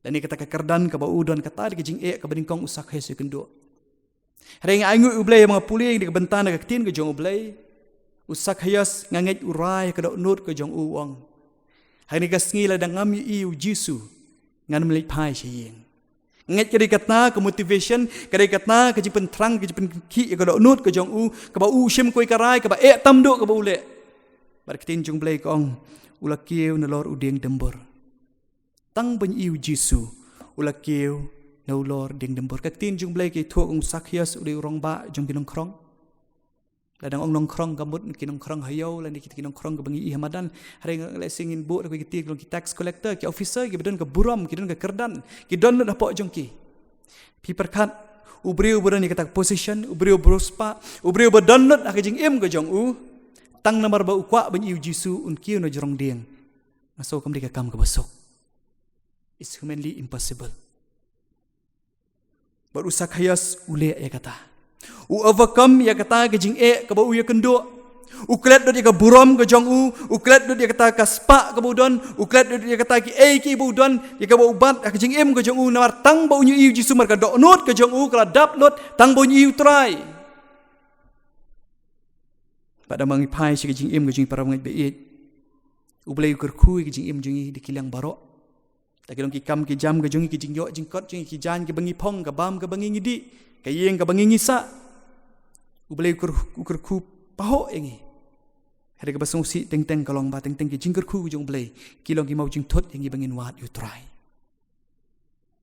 lane kata ka kyrdan kaba u don, kata dei ka jingeh kaba nyngkong u Sakhaios u kynduh. Hynrei nga ainguh ïa u Blei ba nga pule ïa ka bynta na ka ktien ka jong u Blei, U Sakhaios nga ngeit u rai ka dohnud ka jong u, u ong, ha kane ka sngi lada ngam ïohi ïa u Jisu, ngan ym leit phai sha ïing. Nga ngeit ka dei kata ka motivation, ka dei kata ka jingpynthrang, ka jingpynkhih ïa ka dohnud ka jong u, kaba u shim kawei ka rai kaba eh tam duh kaba u leh. Bad ka ktien jong u Blei ka ong, u la kiew nalor u dieng dymbur. Tang ban ïohi ïa u Jisu, u la kiew nalor dieng dymbur. Ka ktien jong u Blei ka ïathuh ong u Sakhaios u dei u rangbah jong ki nongkhrong. Lada ong nongkhrong ka mut ki nongkhrong ha ïew, lane ki, ki nongkhrong kaba ngi ïohi ha madan. Hynrei lehse ngin buh da ki kti ki long ki tax collector, ki officer, kiba don ka burom, ki don ka kyrdan, ki don lut hapoh jong ki. Phi pyrkhat, u briew uba don ïa kata ka position, u briew uba riewspah, u briew uba don lut ha ka jingim ka jong u, tang namar ba u kwah ban ïohi ïa u Jisu un kiew na jrong dieng. Nga sngew kam dei ka kam kaba suk. It's humanly impossible. Bad u Sakhaios u leh ïa kata. U overcome ïa kata ka jingeh kaba u ïakynduh. U klet lut ïa ka burom ka jong u, u klet lut ïa kata ka spah kaba u don, u klet lut ïa kata kiei kiei ba u don, ïa kaba u bat ha ka jingim ka jong u, namar tang ba un ïohi ïa u Jisu, namar ka dohnud ka jong u ka la dap lut, tang ba un ïohi ïa u Trai. Bad haba ngi phai sha ka jingim ka jong ngi, para bangeit ba ïeit, u Blei u kyrkhu ïa ka jingim jong ngi da ki liang baroh. Da ki long ki kam ki jam ka jong ngi, ki jingïoh jingkot jong ngi, ki jaiñ kiba ngi phong, ka bam kaba ngi dih, ka ïing kaba ngi sah. U Blei u kyr-, u kyrkhu pahuh ïa ngi. Hynrei kaba sngewsih teng teng ka long ba teng teng ki jingkyrkhu ka jong u Blei ki long ki mawjingthut ïa ngi ba ngin wad ïa u Trai.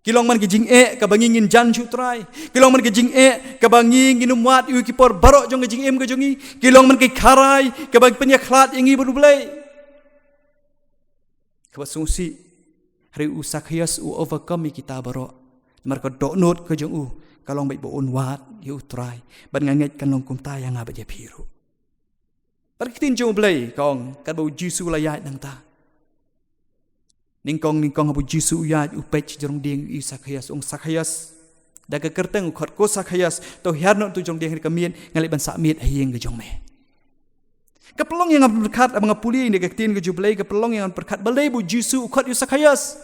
Ki long man ki jingeh kaba ngi ngin jan sha u Trai. Ki long man ki jingeh kaba ngi ngin ym wad ïa u ha ki por baroh jong ka jingim ka jong ngi. Ki long man ki kharai kaba pynïakhlad ïa ngi bad u Blei. Kaba sngewsih, hynrei u Sakhaios u overcome ïa kita baroh. Namar ka dohnud ka jong u ka long beit ba un wad ïa u Trai. Bad nga ngeit kan long kumta ïa nga bad ïa phi ruh. Bad ka ktien jong u Blei ka ong, katba u Jisu u la ïaid nangta, nyngkong nyngkong haba u Jisu u ïaid, u peit sha jrong dieng, u ïohi ïa u Sakhaios, u ong, Sakhaios, da ka kyrteng u khot, ko Sakhaios, to hiar noh na utu u jrong dieng, hynrei ka miet ngan leit ban sah miet ha ïing ka jong me. Ka pynlong ïa nga ban pyrkhat, haba nga pule ïa ka ktien ka jong u Blei, ka pynlong ïa nga ban pyrkhat balei ba u Jisu u khot ïa u Sakhaios.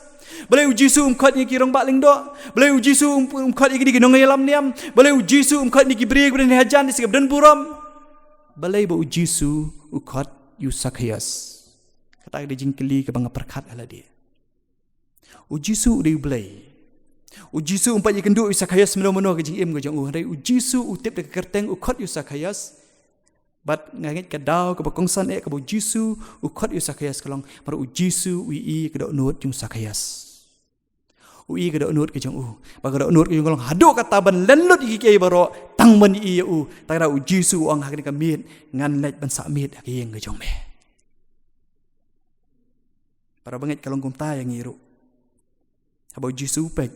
Balei u Jisu um khot ïa ki rangbah lyngdoh? Balei u Jisu um, um khot ïa ki, ki nongïalam niam? Balei u Jisu um khot ïa ki briew kiba don hajan, ïa kiba don burom? Balei ba u Jisu u khot ïa u Sakhaios? Kata ka dei jingkylli kaba nga pyrkhat ha lade. U Jisu u dei u Blei. U Jisu um pat ïakynduh ïa u Sakhaios mano mano ha ka jingim ka jong u. Hynrei u Jisu u tip da ka kyrteng, u khot ïa u Sakhaios. Bad nga ngeit ka daw kaba kongsan eh kaba u Jisu u khot ïa u Sakhaios ka long namar u Jisu u ïohi ïa ka dohnud jong u Sakhaios. U ïohi ïa ka dohnud ka jong u. Bad ka dohnud ka jong u ka long haduh katta ban len lut ïa kiei kiei baroh tang ban ïohi ïa u. Te u Jisu u ong, ha kane ka miet ngan leit ban sah miet ha ka ïing ka jong me. Para bangeit, ka long kumta ïa ngi ruh. Haba u Jisu u peit,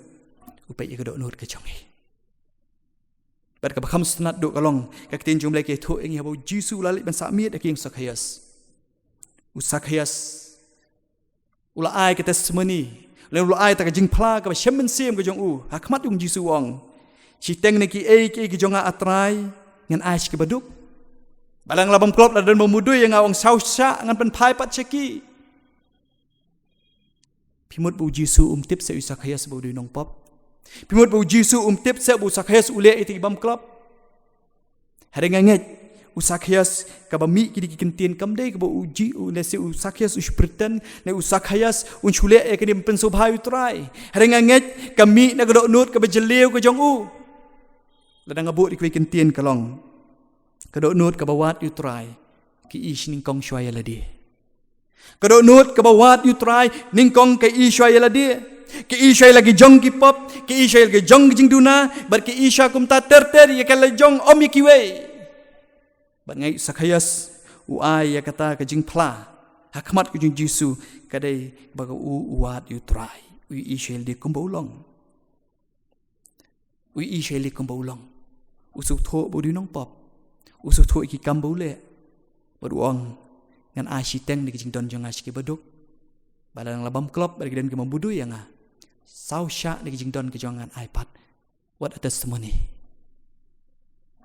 u peit ïa ka dohnud ka jong ngi. Bad kaba kham sngewtynnat duh ka long, ka ktien jong u Blei ka ïathuh ïa ngi, haba u Jisu u la leit ban sah miet ha ka ïing u Sakhaios, u Sakhaios u la ai ka testimony, lane u la ai kata ka jingphla kaba shem mynsiem ka jong u ha khmat jong u Jisu, u ong, shiteng na kiei kiei ki jong nga, A Trai, ngan ai sha kiba duk. Bad lada nga la bam klop, lada don ba mudui ïa nga, u ong, saw shah ngan pynphai pat sha ki. Phi mut ba u Jisu um tip seh u Sakhaios ba u dei u nongpop? Phi mut ba u Jisu um tip seh ba u Sakhaios u leh ïa kito ki bam klop? Hynrei nga ngeit u Sakhaios kaba mih kine ki kyntien kam dei kaba u Ji-, u, lehse u Sakhaios u shu pretend, ne u Sakhaios un shu leh ïa kane ban pynsngewbha ïa u Trai. Hynrei nga ngeit ka mih na ka dohnud kaba jylliew ka jong u. Lada nga buh da kiwei ki kyntien ka long, ka dohnud kaba wad ïa u Trai ka i shi nyngkong shuwa ïa lade. Ka dohnud kaba wad ïa u Trai nyngkong ka i shuwa ïa lade. Ka i shuwa ïa la ki jong ki pop, ka i shuwa ïa la ki jong ki jingduna, bad ka i shuwa kumta ter ter ïa ka la jong, ym ïa kiwei. Bad nga ngeit u Sakhaios u ai ïa kata ka jingphla ha khmat ka jong u Jisu, ka dei ba ka u, u wad ïa u Trai, u i shuwa ïa lade kumba u long. U i shuwa ïa lade kumba u long. U sngewthuh ba u dei u nongpop. U sngewthuh ïa ki kam ba u leh. Bad u ong, ngan ai shiteng na ki jingdon jong nga sha kiba duk. Bad lada nga la bam klop bad ki don kiba mudui ïa nga, saw shah na ki jingdon ki jong nga ngan ai pat. What a testimony.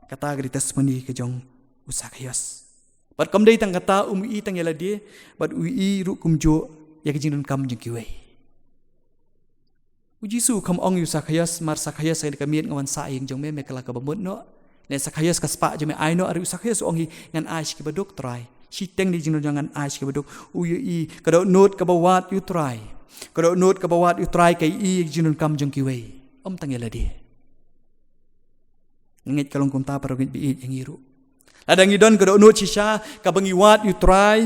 Kata ka dei testimony ka jong u Sakhaios. Bad kam dei tang kata, um i tang ïa lade, bad u i ruh kumjuh ïa ka jingdonkam jong kiwei. U Jisu u kham ong ïa u Sakhaios, mar Sakhaios, ha kane ka miet nga wan sah ha ïing jong me, me kylla kaba mut noh. Ne Sakhaios ka spah jong me, ai noh, hynrei u Sakhaios u ong hi, ngan ai sha ki baduk Trai. Shiteng de jingdon jong nga ngan ai sha ki baduk. U ïohi ka dohnud kaba wad ïa u Trai. Ka dohnud kaba wad ïa u Trai ka ïohi ïa ki jingdonkam jong kiwei. Ym tang ïa lade. Nga ngeit ka long kumta para bangeit ba ïeit, ïa ngi ruh. Lada ngi don ka dohnud shisha kaba ngi wad ïa u Trai,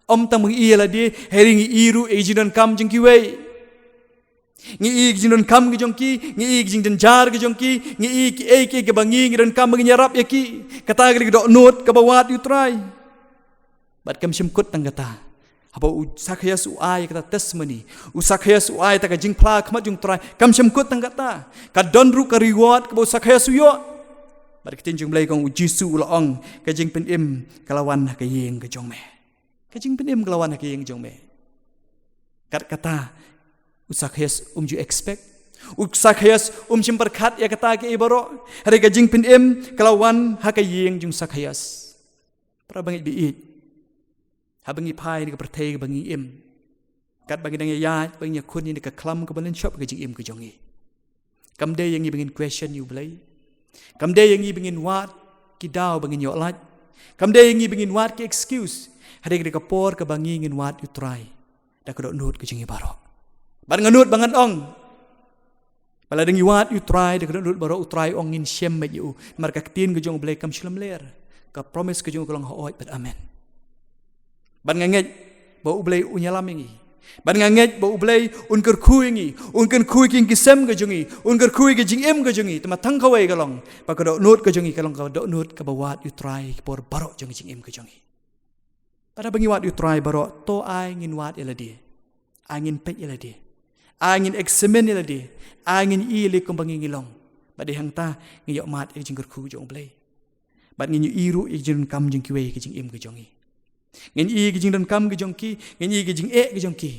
ym tang ba ngi ïohi ïa lade, hynrei ngi ïohi ruh ïa ki jingdonkam jong kiwei. Ngi ïohi ki jingdonkam ki jong ki, ngi ïohi ki jingjynjar ki jong ki, ngi ïohi kiei kiei kiba ngi, ngi donkam ba ngin ïarap ïa ki. Kata ka dei ka dohnud kaba wad ïa u Trai. Bad kam shym kut tang kata. Haba u Sakhaios u ai kata testimony, u Sakhaios u ai kata ka jingphla ha khmat jong u Trai, kam shym kut tang kata. Ka don ruh ka reward kaba u Sakhaios u ïoh. Bad ka ktien jong u Blei ka ong, u Jisu u la ong, ka jingpynim ka la wan ha ka ïing ka jong me. Ka jingpynim ka la wan ha ka ïing jong me. Kat kata, u Sakhaios um ju expect. U Sakhaios um shym pyrkhat ïa kata kaei baroh. Hynrei ka jingpynim ka la wan ha ka ïing jong u Sakhaios. Para bangeit ba ïeit, haba ngi phai na ka pyrthei kaba ngi im, katba ngi dang ïaid, ba ngi ïakhun ïa ka khlam kaba lynshop ka jingim ka jong ngi. Kam dei ïa ngi ba ngin question ïa u Blei. Kam dei ïa ngi ba ngin wad ki daw ba ngin ïoh lait. Kam dei ïa ngi ba ngin wad ki excuse. Hynrei ka dei ka por kaba ngi ngin wad ïa u Trai da ka dohnud ka jong ngi baroh. Bad nga nud ba ngan ong, ba lada ngi wad ïa u Trai da ka dohnud baroh, u Trai u ong ngin shem beit ïa u. Namar ka ktien ka jong u Blei kam shu lamler. Ka promise ka jong u ka long hooid bad amen. Bad nga ngeit ba u Blei un ïalam ïa ngi. Bad nga ngeit ba u Blei un kyrkhu ïa ngi, un kyrkhu ïa ka ïing ka sem ka jong ngi, un kyrkhu ïa ka jingim ka jong ngi. Te ma tang kawei ka long ba ka dohnud ka jong ngi ka long ka dohnud kaba wad ïa u Trai ha ki por baroh jong ka jingim ka jong ngi. Bad haba ngi wad ïa u Trai baroh, to ai ngin wad ïa lade. Ai ngin peit ïa lade. Ai ngin examine ïa lade. Ai ngin ïohi ïa lade kumba ngi ngi long. Bad dei hangta ngin ïoh mad ïa ka jingkyrkhu jong u Blei. Bad ngin ïohi ruh ïa ka jingdonkam jong kiwei ha ka jingim ka jong ngi. Ngin ïohi ïa ka jingdonkam ka jong ki, ngin ïohi ïa ka jingeh ka jong ki.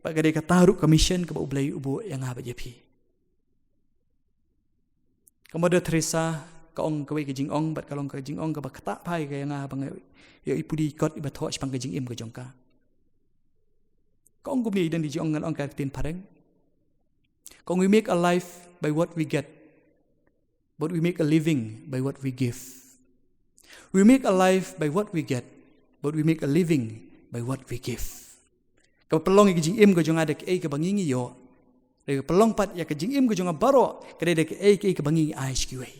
Bad ka dei kata ruh ka mission kaba u Blei u buh ïa nga bad ïa phi. Ka Mother Teresa ka ong kawei ka jingong, bad ka long ka jingong kaba ktah bha ïa nga haba nga ïoh i pudi kot iba thoh shaphang ka jingim ka jong ka. Ka ong kumne, i don i jingong, ngan ong ka ktien phareng. Ka ong, "We make a life by what we get, but we make a living by what we give. We make a life by what we get, but we make a living by what we give." Kaba pynlong ïa ka jingim ka jong nga da kaei kaba ngi ngi ïoh. Kaba pynlong pat ïa ka jingim ka jong nga baroh ka dei da kaei kaei kaba ngi ngi ai sha kiwei.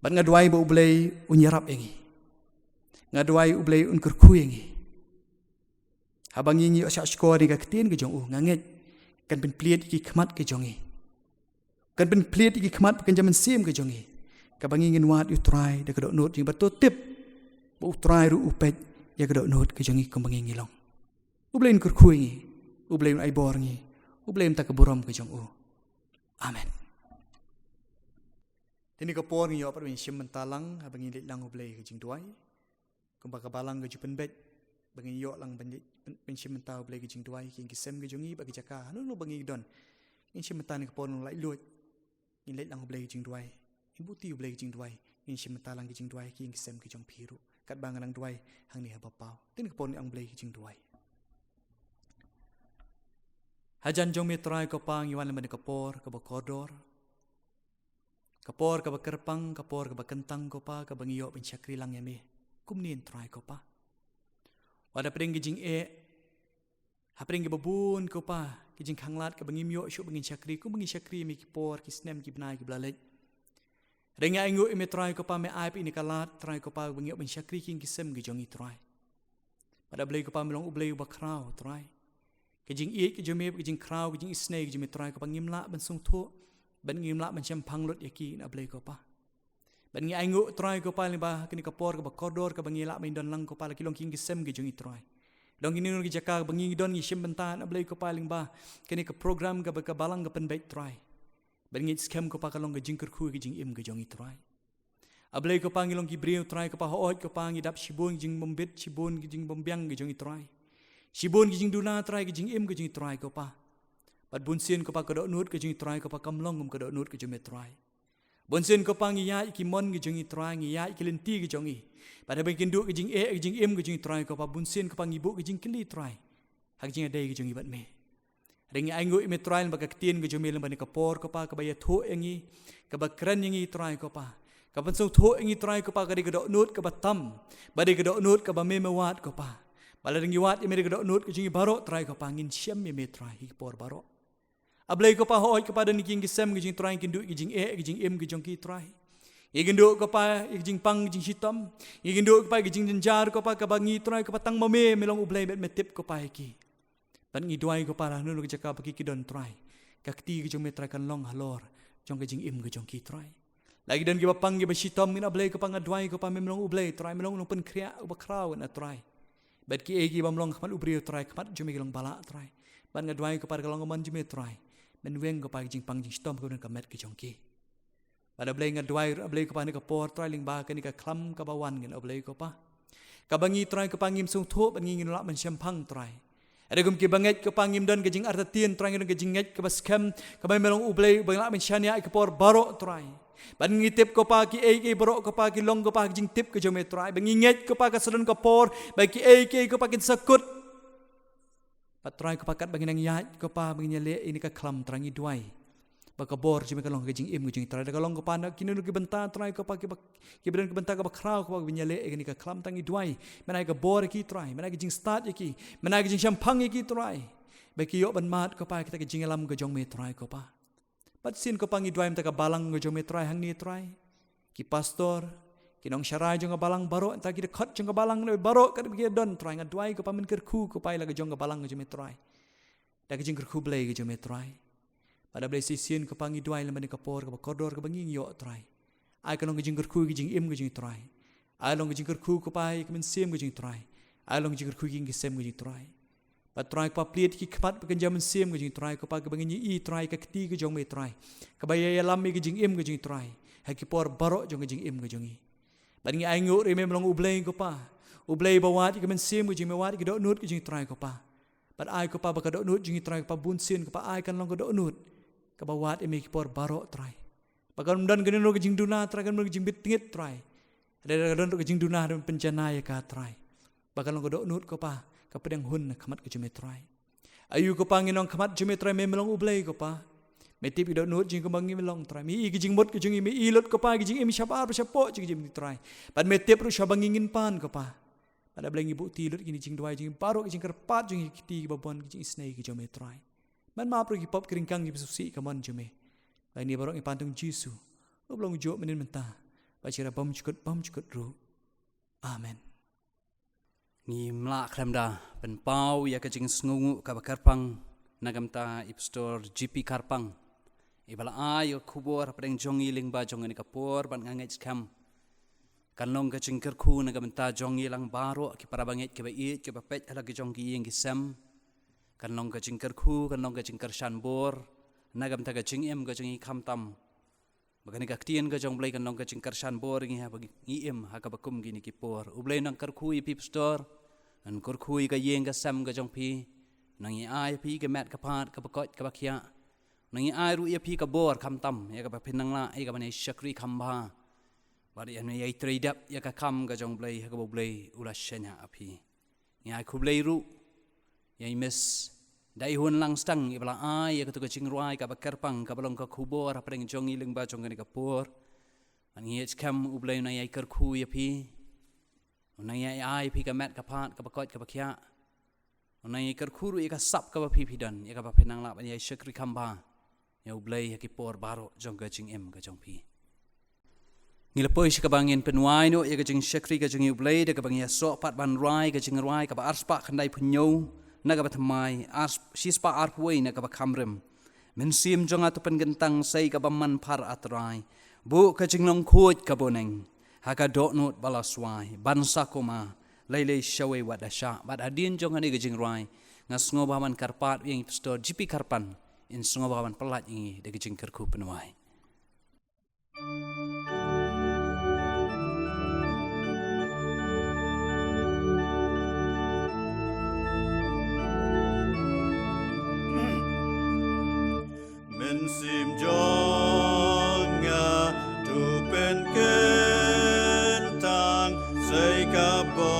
Bad nga duwai ba u Blei un ïarap ïa ngi. Nga duwai u Blei un kyrkhu ïa ngi. Haba ngi ngi ïoh shah shkor ïa ka ktien ka jong u, nga ngeit kan pynplied ïa ki khmat ka jong ngi. Kan pynplied ïa ki khmat bad ka jingmynsiem ka jong ngi. Kaba ngi ngin wad ïa u Trai da ka dohnud jong ngi, bad to tip ba u Trai ruh u peit ïa ka dohnud ka jong ngi kumba ngi ngi long. U Blei un kyrkhu ïa ngi. U Blei un ai bor ïa ngi. U Blei un ai ka burom ka jong u. Amen. Te ha kane ka por ngi ïoh pat ban shim bynta lang, haba ngin leit lang ha u Blei ha ka jingduwai. Kumba ka Balang ka ju pynbeit ba ngin ïoh lang ban, ban shim bynta ha u Blei ha ka jingduwai, ki ïing ki sem ki jong ngi, bad ki jaka hano hano ba ngi don. Ngin shim bynta ha kane ka por ngi laitluid. Ngin leit lang ha u Blei ha ka jingduwai. Ngin buh ti ha u Blei ha ka jingduwai. Ngin shim bynta lang ha ka jingduwai, ki ïing ki sem ki jong phi ruh. Katba nga nang duwai hangne haba paw. Te ha kane ka por ngi ong ha u Blei ha ka jingduwai. Hajan jong me Trai ko Pa, ngi wan lem ha kane ka por kaba kordor. Ka por kaba kyrpang, ka por kaba kyntang ko Pa, kaba ngi ïoh ban shakri lang ïa me. Kumne Trai ko Pa. Wat hapdeng ki jingeh, hapdeng kiba bun ko Pa, ki jingkhanglad kaba ngim ïoh shuh ban ngin shakri, kumba ngin shakri ïa me ki por, ki snem, ki bnai, kiba la leit. Hynrei ngi ainguh ïa me Trai ko Pa, me ai pat ïa kane ka lad Trai ko Pa, ba ngi ïoh ban shakri ki ïing ki sem ki jong ngi Trai. Bad A Blei ko Pa, me long U Blei uba khraw Trai. Ka jingïeit ka jong me, ka jingkhraw, ka jingisynei ka jong me Trai ko Pa, ngim lah ban sngewthuh, bad ngim lah ban shemphang lut ïa ki A Blei ko Pa. Bad ngi ainguh Trai ko Pa lyngba kane ka por kaba kordor kaba ngi lah ban don lang ko Pa, la ki long ki ïing ki sem ki jong ngi Trai. Long kine ki jaka ba ngi don ngi shim bynta A Blei ko Pa lyngba kane ka program kaba ka Balang ka pynbeit Trai. Bad ngi ngeit skhem ko Pa ka long ka jingkyrkhu ka jingim ka jong ngi Trai. A Blei ko Pa, ngi long ki briew Trai ko Pa, hooid ko Pa ngi dap shibun ki jingbym bit, shibun ki jingbym biang ki jong ngi Trai. Shibun ki jingduna Trai, ki jingim ki jong ngi Trai ko Pa. Bad bunsien ko Pa ka dohnud ka jong ngi Trai ko Pa kam long kum ka dohnud ka jong me Trai. Bunsien ko Pa ngi ïaid ki mon ki jong ngi Trai, ngi ïaid ki lynti ki jong ngi. Bad haba ngi kynduh ki jingeh ki jingim ki jong ngi Trai ko Pa, bunsien ko Pa ngi buh ki jingkylli Trai ha ki jingïadei ki jong ngi bad me. Dang ngi ainguh ïa me Trai lyngba ka ktien ka jong me lyngba kane ka por ko Pa, kaba ïathuh ïa ngi, kaba kren ïa ngi Trai ko Pa. Kaba pynsngewthuh ïa ngi Trai ko Pa, ka dei ka dohnud kaba tam, ba dei ka dohnud kaba me me wad ko Pa. Ba lada ngi wad ïa me da ka dohnud ka jong ngi baroh Trai ko Pa, ngin shem ïa me Trai ha ki por baroh. A Blei ko Pa, hooid ko Pa, don ki ïing ki sem ki jong ngi Trai, kin duh ki jingeh ki jingim ki jong ki Trai. Ngi kin duh ko Pa ïa ki jingpang ki jingshitom. Ngi kin duh ko Pa ïa ki jingjynjar ko Pa, kaba ngi Trai ko Pa tang ma me, me long U Blei bad me tip ko Pa ïa ki. Bad ngi duwai ko Pa, la hangno ka jaka ba ki ki don Trai, ka kti ka jong me Trai kan long halor jong ka jingim ka jong ki Trai. La ki don kiba pang kiba shitom, ngin A Blei ko Pa, nga duwai ko Pa, me me long U Blei Trai, me long u nongpynkhreh uba khraw na Trai. Bad kiei kiei bym long ha khmat u briew Trai, ha khmat jong me ki long ba lah Trai. Bad nga duwai ko Pa, ka long ka mon jong me Trai, men weng ko Pa ki jingpang jingshitom kaba don ha ka met ka jong ki. Bad A Blei nga duwai ruh A Blei ko Pa ha kane ka por Trai lyngba kane ka khlam kaba wan ngan A Blei ko Pa, kaba ngi Trai ko Pa ngim sngewthuh bad ngi ngim lah ban shemphang Trai. Hynrei kum kiba ngeit ko Pa ngim don ka jingartatien Trai, ngi don ka jingngeit kaba skhem, kaba me long U Blei uba ngi lah ban shaniah ha ki por baroh Trai. Bad ngi tip ko Pa kiei kiei baroh ko Pa ki long ko Pa ha ka jingtip ka jong me Trai. Bad ngi ngeit ko Pa ka sa don ka por ba kiei kiei ko Pa kin sa kut. Bad Trai ko Pa katba ngi nang ïaid ko Pa ba ngin ïaleh ïa kane ka khlam Trai, ngi duwai ba ka bor jong me kan long ha ka jingim ka jong ngi Trai. Da ka long ko Pa na kino kino ki bynta Trai ko Pa, kiba, kiba don ki bynta kaba khraw ko Pa, ba ngin ïaleh ïa kane ka khlam Trai, ngi duwai men ai ka bor ïa ki Trai, men ai ka jingstad ïa ki, men ai ka jingshemphang ïa ki Trai, ba ki ïoh ban mad ko Pa ïa kata ka jingïalam ka jong me Trai ko Pa. Bad shisien ko Pa ngi duwai mynta ka balang ka jong me Trai hangne Trai, ki pastor, ki nongsharai jong ka balang baroh, mynta ki dkhot jong ka balang, na baroh katba ki don Trai, nga duwai ko Pa men kyrkhu ko Pa ïa la ka jong ka balang ka jong me Trai, da ka jingkyrkhu Blei ka jong me Trai. Bad A Blei shisien ko Pa ngi duwai lyngba kane ka por kaba kordor kaba ngi ngi ïoh Trai, ai ka long ka jingkyrkhu ïa ka jingim ka jong ngi Trai. Ai long ka jingkyrkhu ko Pa ïa ka mynsiem ka jong ngi Trai. Ai long ka jingkyrkhu ïa ka ïing ka sem ka jong ngi Trai. Bad Trai ko Pa plie ki khmat bad kynja mynsiem ka jong ngi Trai ko Pa, kaba ngin ïohi Trai ka kti ka jong me Trai, kaba ïa ïalam ïa ka jingim ka jong ngi Trai ha ki por baroh jong ka jingim ka jong ngi. Bad ngi ainguh ruh ïa me me long U Blei ko Pa, U Blei ba wad ïa ka mynsiem ka jong ngi, me wad ïa ka dohnud ka jong ngi Trai ko Pa. Bad ai ko Pa ba ka dohnud jong ngi Trai ko Pa bun sien ko Pa ai kan long ka dohnud kaba wad ïa me ha ki por baroh Trai. Ba kan ym don kano kano ka jingduna Trai, kan ym don ka jingbit tngit Trai. Hynrei da ka don ruh ka jingduna, da ban pynjanai ïa ka Trai, ba kan long ka dohnud ko Pa ka pdiang hun ha khmat ka jong me Trai. Aïu ko Pa, ngi nongkhmat jong me Trai, me me long U Blei ko Pa. Me tip ïa ka dohnud jong ngi kumba ngi long Trai. Me i ka jingmut ka jong ngi, me i lut ko Pa ka jingim shabar ba shapoh jong ngi Trai. Bad me tip ruh shabar ba ngi ngin pan ko Pa. Bad A Blei ngi buh kti lut ïa kine ki jingduwai jong ngi baroh, ki jingkyrpad jong ngi, ki kti kiba bun, ki jingisynei ki jong me Trai. Men map ruh ki pop ki ryngkang, ki sngewsih ka mon jong me. Bad kine baroh ngi pan ha u Jisu uba long u juh mynhynnin mynta bad sha la bymjukut bymjukut ruh. Amen. Ngim lah khlem da pynpaw ïa ka jingsngewnguh kaba kyrpang na ka bynta i Pastor G P Kharpang, iba la ai ïa ka khubor hapdeng jong ngi lyngba jong kane ka por, bad nga ngeit skhem kan long ka jingkyrkhu na ka bynta jong ngi lang baroh ki para bangeit kiba ïeit kiba peit ha la ki jong ki ïing ki sem. Kan long ka jingkyrkhu, kan long ka jingkyrshan bor na ka bynta ka jingim ka jong ngi, khamtam ba kane ka ktien ka jong U Blei kan long ka jingkyrshan bor ïa ngi haba ngi im ha kaba kum kine ki por. U Blei un nang kyrkhu ïa phi Pastor, un kyrkhu ïa ka ïing ka sem ka jong phi. Un nang ïai ai ïa phi ka met ka phad kaba koit kaba khiah. Un nang ïai ai ruh ïa phi ka bor, khamtam ïa kaba phin nang lah ïa kaban ïai shakri kham bha, bad ïa ban ïai trei dep ïa ka kam ka jong U Blei ha kaba U Blei u la shaniah ïa phi. Ngi ai khublei ruh ïa i Miss Daihun Langstang, iba la ai ïa kato ka jingrwai kaba kyrpang kaba long ka khubor hapdeng jong ngi lyngba jong kane ka por. Bad ngi ngeit skhem U Blei un nang ïai kyrkhu ïa phi, un nang ïai ai ïa phi ka met ka phad kaba koit kaba khiah. Un nang ïai kyrkhu ruh ïa ka sap kaba phi phi don, ïa kaba phin nang lah ban ïai shakri kham bha ïa U Blei ha ki por baroh jong ka jingim ka jong phi. Ngi la poi sha kaba ngin pynwai noh ïa ka jingshakri ka jong ngi ïa U Blei, da kaba ngi ïasoh pat ban rwai ka jingrwai kaba arspah khyndaiphew hynñiew na kaba thymmai, ars-, shispah arphew wei na kaba kham rim. Mynsiem jong nga, to pynkyntang sa ïa kaba manpaw, A Trai. Buh ka jinglong khuid ka bneng ha ka dohnud ba la swai ban sa kumba lei lei shawei wat la shah. Bad hadien jong kane ka jingrwai, nga sngewbha ban kyrpad ïa i Pastor G P Kharpang, in sngewbha ban pyllait ïa ngi da ka jingkyrkhu pynwai. Mynsiem jong nga, to pynkyntang sa ïa kaba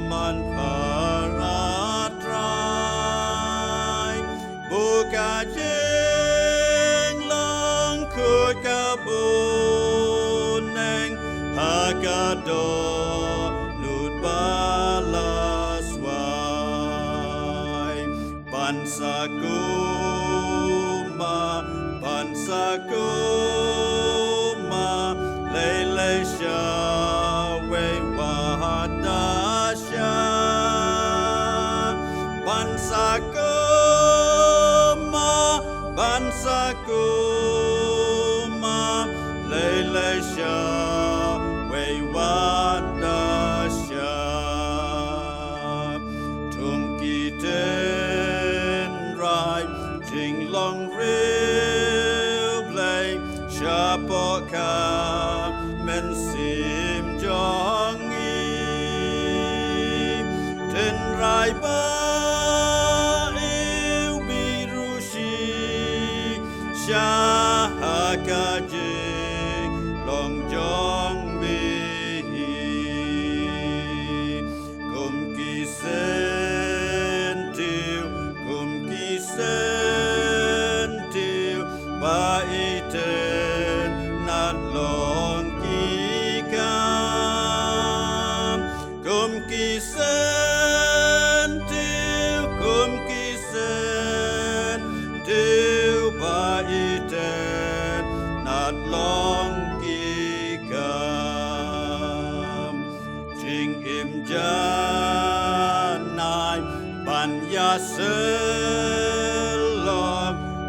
manpaw, A Trai. Jinglong khuid ka bun neng ha ka dohnud ba la swai. Ban sa kuma, ban sa kuma, lei lei sha wei wat da sha. Ban sa kuma, ban sa kuma, lei lei sha wei wat da sha. Thung ki tynrai jinglong riewblei shapoh ka mynsiem jong ngi. Tynrai ba iwbih shisha ha ka jinglong jong me. Kum ki syntiew, kum ki syntiew ba itynnad long ki kam. Kum ki syntiew, kum ki syntiew ba itynnad long ki kam. Jingim janai ban ïasyllok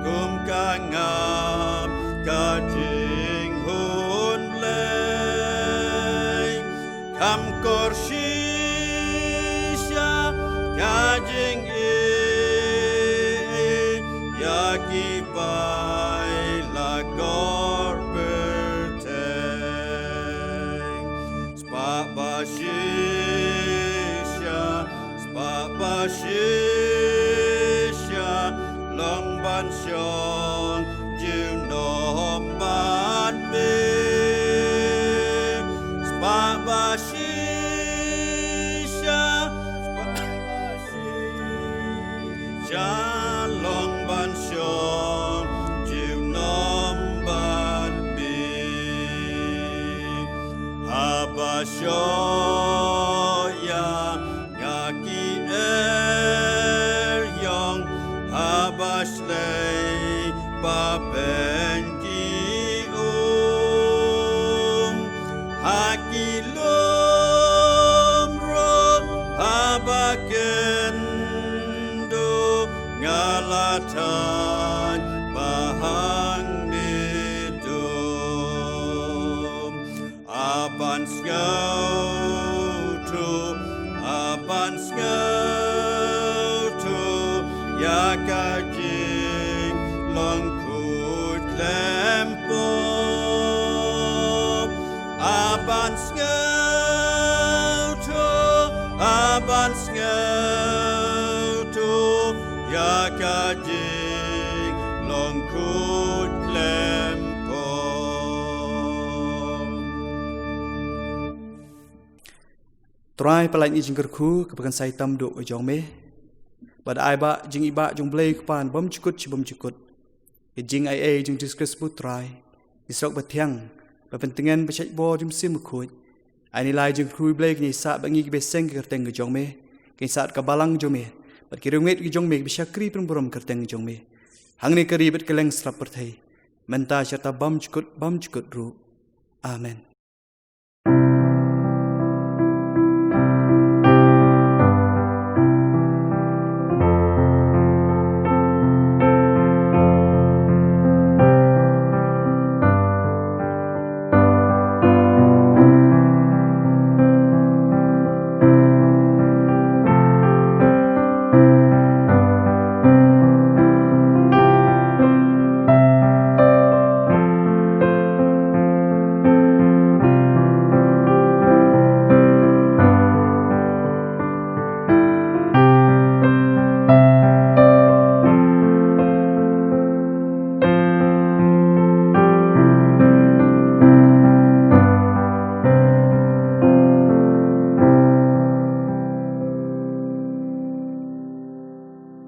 kum ka ngam ka jinghun Blei. Kham kor shisha ka jingïeit ïa ki bai la kor pyrthei. Spah ba shisha, spah ba shisha long ban shong junom bad me. Spah ba shisha, spah ba shisha long ban shong junom bad me. Haba shoh ïa nga ki eriong, haba shlei ba beiñ ki um, ha ki lum ruh haba kynduh, nga la thait ba hangne dum. A ban sngewthuh, a ban sngewthuh ïa ka jinglong khuid khlem pop. A ban sngewthuh, a ban sngewthuh ïa ka jinglong khuid khlem pop. Trai, pyllait ïa ka jingkyrkhu kaba kan sa ïatam duh ka jong me. Bad ai ba jingïeit ba jong U Blei U Kpa bymjukut shi bymjukut, ka jingaiei jong U Jisu Khrist U Trai, ka surok bathiang ba pyntngen ba shaitbor jong U Mynsiem Bakhuid, ai ne lai jingkyrkhu U Blei, kin ïai sah bad ngi kiba seng ha ka kyrteng ka jong me, kin ïai sah ka balang jong me bad ki riewngeit ka jong me kiba shakri pynburom ha ka kyrteng ka jong me. Hangne ka ri bad kylleng sla pyrthei, mynta sha kata bymjukut bymjukut ruh. Amen.